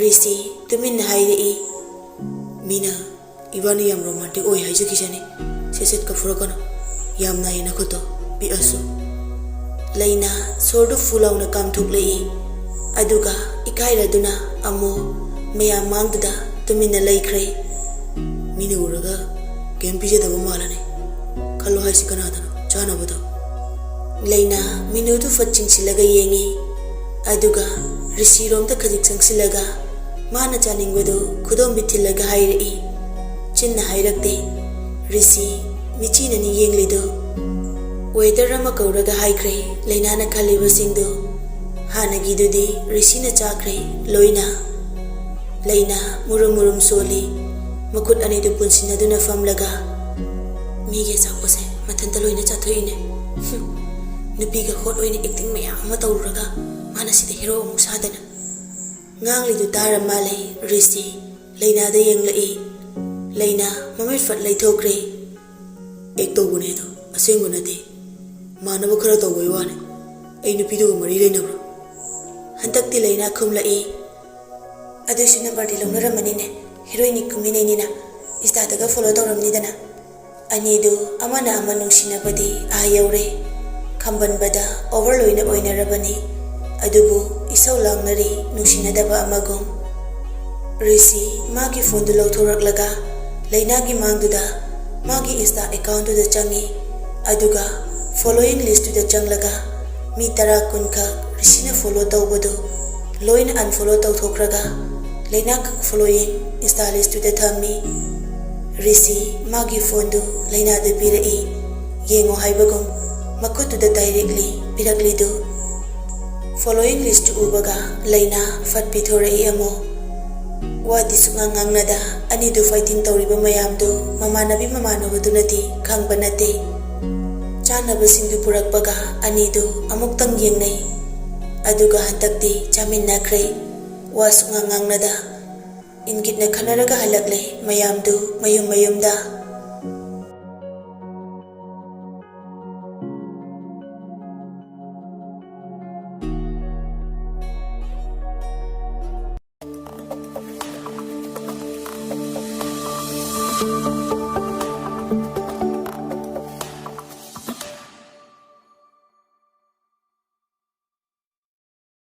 ꯔꯤꯁꯤ ꯇꯨꯃꯤꯟꯅ ꯍꯥꯏꯔꯛꯏ, "ꯃꯤꯅ ꯏꯕꯥꯅꯤ ꯌꯥꯝ ꯔꯣꯃꯥꯟꯇꯤꯛ ꯑꯣꯏ ꯍꯥꯏꯖꯈꯤꯁꯅꯤ꯫ ꯁꯦꯠ ꯁꯦꯠꯀ ꯐꯨꯔꯛꯀꯅꯨ꯫ ꯌꯥꯝ ꯅꯥꯏꯌꯦ ꯅꯈꯨꯠꯇꯣ꯫ ꯄꯤꯛꯑꯁꯨ꯫ ꯂꯩꯅꯥ ꯁꯣꯔꯗꯨ ꯐꯨ ꯂꯥꯎꯅ ꯀꯥꯝꯊꯣꯛꯂꯛꯏ꯫ ꯑꯗꯨꯒ ꯏꯀꯥꯏꯔꯗꯨꯅ ꯑꯃꯨꯛ ꯃꯌꯥꯝ ꯃꯥꯡꯗꯨꯗ ꯇꯨꯃꯤꯟꯅ ꯂꯩꯈ꯭ꯔꯦ꯫ ꯃꯤꯅ ꯎꯔꯒ ꯀꯩꯝ ꯄꯤꯖꯗꯕ ꯃꯥꯜꯂꯅꯤ꯫ ꯈꯜꯂꯣ ꯍꯥꯏꯁꯤ ꯀꯅꯥꯗꯅꯣ? ꯆꯥꯅꯕꯗꯣ꯫ ꯂꯩꯅꯥ ꯃꯤꯅꯨꯗꯨ ꯐꯠ ꯆꯤꯡꯁꯤꯜꯂꯒ ꯌꯦꯡꯉꯤ꯫ ꯑꯗꯨꯒ ꯔꯤꯁꯤꯔꯣꯝꯗ ꯈꯖꯤꯛ ꯆꯪꯁꯤꯜꯂꯒ ꯃꯥꯅ ꯆꯥꯅꯤꯡꯕꯗꯨ ꯈꯨꯗꯣꯝꯕꯤ ꯊꯤꯜꯂꯒ ꯍꯥꯏꯔꯛꯏ꯫ ꯆꯤꯟꯅ ꯍꯥꯏꯔꯛꯇꯦ꯫ ꯔꯤꯁꯤ ꯃꯤꯆꯤꯅꯅꯤ ꯌꯦꯡꯂꯤꯗꯨ꯫ ꯋꯦꯇꯔ ꯑꯃ ꯀꯧꯔꯒ ꯍꯥꯏꯈ꯭ꯔꯦ ꯂꯩꯅꯥꯅ ꯈꯜꯂꯤꯕꯁꯤꯡꯗꯨ꯫ ꯍꯥꯟꯅꯒꯤꯗꯨꯗꯤ ꯔꯤꯁꯤꯅ ꯆꯥꯈ꯭ꯔꯦ ꯂꯣꯏꯅ꯫ ꯂꯩꯅꯥ ꯃꯨꯔꯨꯝ ꯃꯨꯔꯨꯝ ꯁꯣꯜꯂꯤ꯫ ꯃꯈꯨꯠ ꯑꯅꯤꯗꯨ ꯄꯨꯟꯁꯤꯟꯅꯗꯨꯅ ꯐꯝꯂꯒ, "ꯃꯤꯒꯤ ꯑꯆꯥꯄꯣꯠꯁꯦ ꯃꯊꯟꯇ ꯂꯣꯏꯅ ꯆꯥꯊꯣꯛꯏꯅꯦ꯫ ꯍꯨꯝ, ꯅꯨꯄꯤꯒ ꯍꯣꯠ ꯑꯣꯏꯅ ꯑꯦꯛꯇꯤꯡ ꯃꯌꯥꯝ ꯑꯃ ꯇꯧꯔꯨꯔꯒ ꯃꯥꯅ ꯁꯤꯗ ꯍꯦꯔꯣ ꯑꯃꯨꯛ ꯁꯥꯗꯅ꯫" ꯉꯥꯡꯂꯤꯗꯨ ꯇꯥꯔ ꯃꯥꯜꯂꯦ ꯔꯤꯁꯤ꯫ ꯂꯩꯅꯥꯗ ꯌꯦꯡꯂꯛꯏ꯫ ꯂꯩꯅꯥ ꯃꯃꯤꯠ ꯐꯠ ꯂꯩꯊꯣꯛꯈ꯭ꯔꯦ꯫ "ꯑꯦꯛ ꯇꯧꯕꯅꯦ ꯑꯗꯣ, ꯑꯁꯦꯡꯕ ꯅꯠꯇꯦ꯫ ꯃꯥꯟꯅꯕ ꯈꯔ ꯇꯧꯕꯩ ꯋꯥꯅꯦ꯫ ꯑꯩ ꯅꯨꯄꯤꯗꯨꯒ ꯃꯔꯤ ꯂꯩꯅꯕ꯭ꯔꯣ?" ꯍꯟꯗꯛꯇꯤ ꯂꯩꯅꯥ ꯈꯨꯝꯂꯛꯏ꯫ "ꯑꯗꯨꯏꯁꯨ ꯅꯝꯕꯔꯗꯤ ꯂꯧꯅꯔꯝꯃꯅꯤꯅꯦ꯫ ꯍꯦꯔꯣꯏꯟꯅꯤ ꯀꯨꯝꯃꯤꯟꯅꯩꯅꯤꯅ ꯏꯟꯁꯇꯥꯗꯒ ꯐꯣꯂꯣ ꯇꯧꯔꯝꯅꯤꯗꯅ꯫" ꯑꯅꯤꯗꯨ ꯑꯃꯅ ꯑꯃ ꯅꯨꯡꯁꯤꯅꯕꯗꯤ ꯑꯥ ꯌꯧꯔꯦ꯫ ꯈꯝꯕꯟꯕꯗ ꯑꯣꯚꯔ ꯂꯣꯏꯅ ꯑꯣꯏꯅꯔꯕꯅꯤ꯫ ꯑꯗꯨꯕꯨ ꯏꯁꯧ ꯂꯥꯡꯅꯔꯤ ꯅꯨꯡꯁꯤꯅꯗꯕ ꯑꯃꯒꯨꯝ꯫ ꯔꯤꯁꯤ ꯃꯥꯒꯤ ꯐꯣꯟꯗꯨ ꯂꯧꯊꯣꯔꯛꯂꯒ ꯂꯩꯅꯥꯒꯤ ꯃꯥꯡꯗꯨꯗ ꯃꯥꯒꯤ ꯏꯟꯁꯇꯥ ꯑꯦꯀꯥꯎꯟꯗꯨꯗ ꯆꯪꯉꯤ꯫ ꯑꯗꯨꯒ ꯐꯣꯂꯣꯋꯤꯡ ꯂꯤꯁꯇꯨꯗ ꯆꯪꯂꯒ ꯃꯤ ꯇꯔꯥ ꯀꯨꯟꯈꯛ ꯔꯤꯁꯤꯅ ꯐꯣꯂꯣ ꯇꯧꯕꯗꯨ ꯂꯣꯏꯅ ꯑꯟꯐꯣꯂꯣ ꯇꯧꯊꯣꯛꯈ꯭ꯔꯒ ꯂꯩꯅꯥ ꯈꯛ ꯐꯣꯂꯣꯋꯤꯡ ꯏꯟꯁꯇꯥ ꯂꯤꯁꯇꯨꯗ ꯊꯝꯃꯤ꯫ ꯔꯤꯁꯤ ꯃꯥꯒꯤ ꯐꯣꯟꯗꯨ ꯂꯩꯅꯥꯗ ꯄꯤꯔꯛꯏ꯫ ꯌꯦꯡꯉꯣ ꯍꯥꯏꯕꯒꯨꯝ ꯃꯈꯨꯠꯇꯨꯗ ꯗꯥꯏꯔꯦꯛꯂꯤ ꯄꯤꯔꯛꯂꯤꯗꯨ꯫ ꯐꯣꯂꯣꯋꯤꯡ ꯂꯤꯁꯇꯨ ꯎꯕꯒ ꯂꯩꯅꯥ ꯐꯠ ꯄꯤꯊꯣꯔꯛꯏ ꯑꯃꯨꯛ꯫ ꯋꯥꯗꯤ ꯁꯨꯛꯉꯥꯡ ꯉꯥꯡꯅꯗ ꯑꯅꯤꯗꯨ ꯐꯥꯏꯇꯤꯡ ꯇꯧꯔꯤꯕ ꯃꯌꯥꯝꯗꯨ ꯃꯃꯥꯟꯅꯕꯤ ꯃꯃꯥꯟꯅꯕꯗꯨꯅꯗꯤ ꯈꯪꯕ ꯅꯠꯇꯦ꯫ ꯆꯥꯅꯕꯁꯤꯡꯗꯨ ꯄꯨꯔꯛꯄꯒ ꯑꯅꯤꯗꯨ ꯑꯃꯨꯛꯇꯪ ꯌꯦꯡꯅꯩ꯫ ꯑꯗꯨꯒ ꯍꯟꯗꯛꯇꯤ ꯆꯥꯃꯤꯟꯅꯈ꯭ꯔꯦ꯫ ꯋꯥ ꯁꯨꯛꯉꯥꯡ ꯉꯥꯡꯅꯗ ꯏꯪꯒꯤꯠꯅ ꯈꯟꯅꯔꯒ ꯍꯜꯂꯛꯂꯦ ꯃꯌꯥꯝꯗꯨ ꯃꯌꯨꯝ ꯃꯌꯨꯝꯗ꯫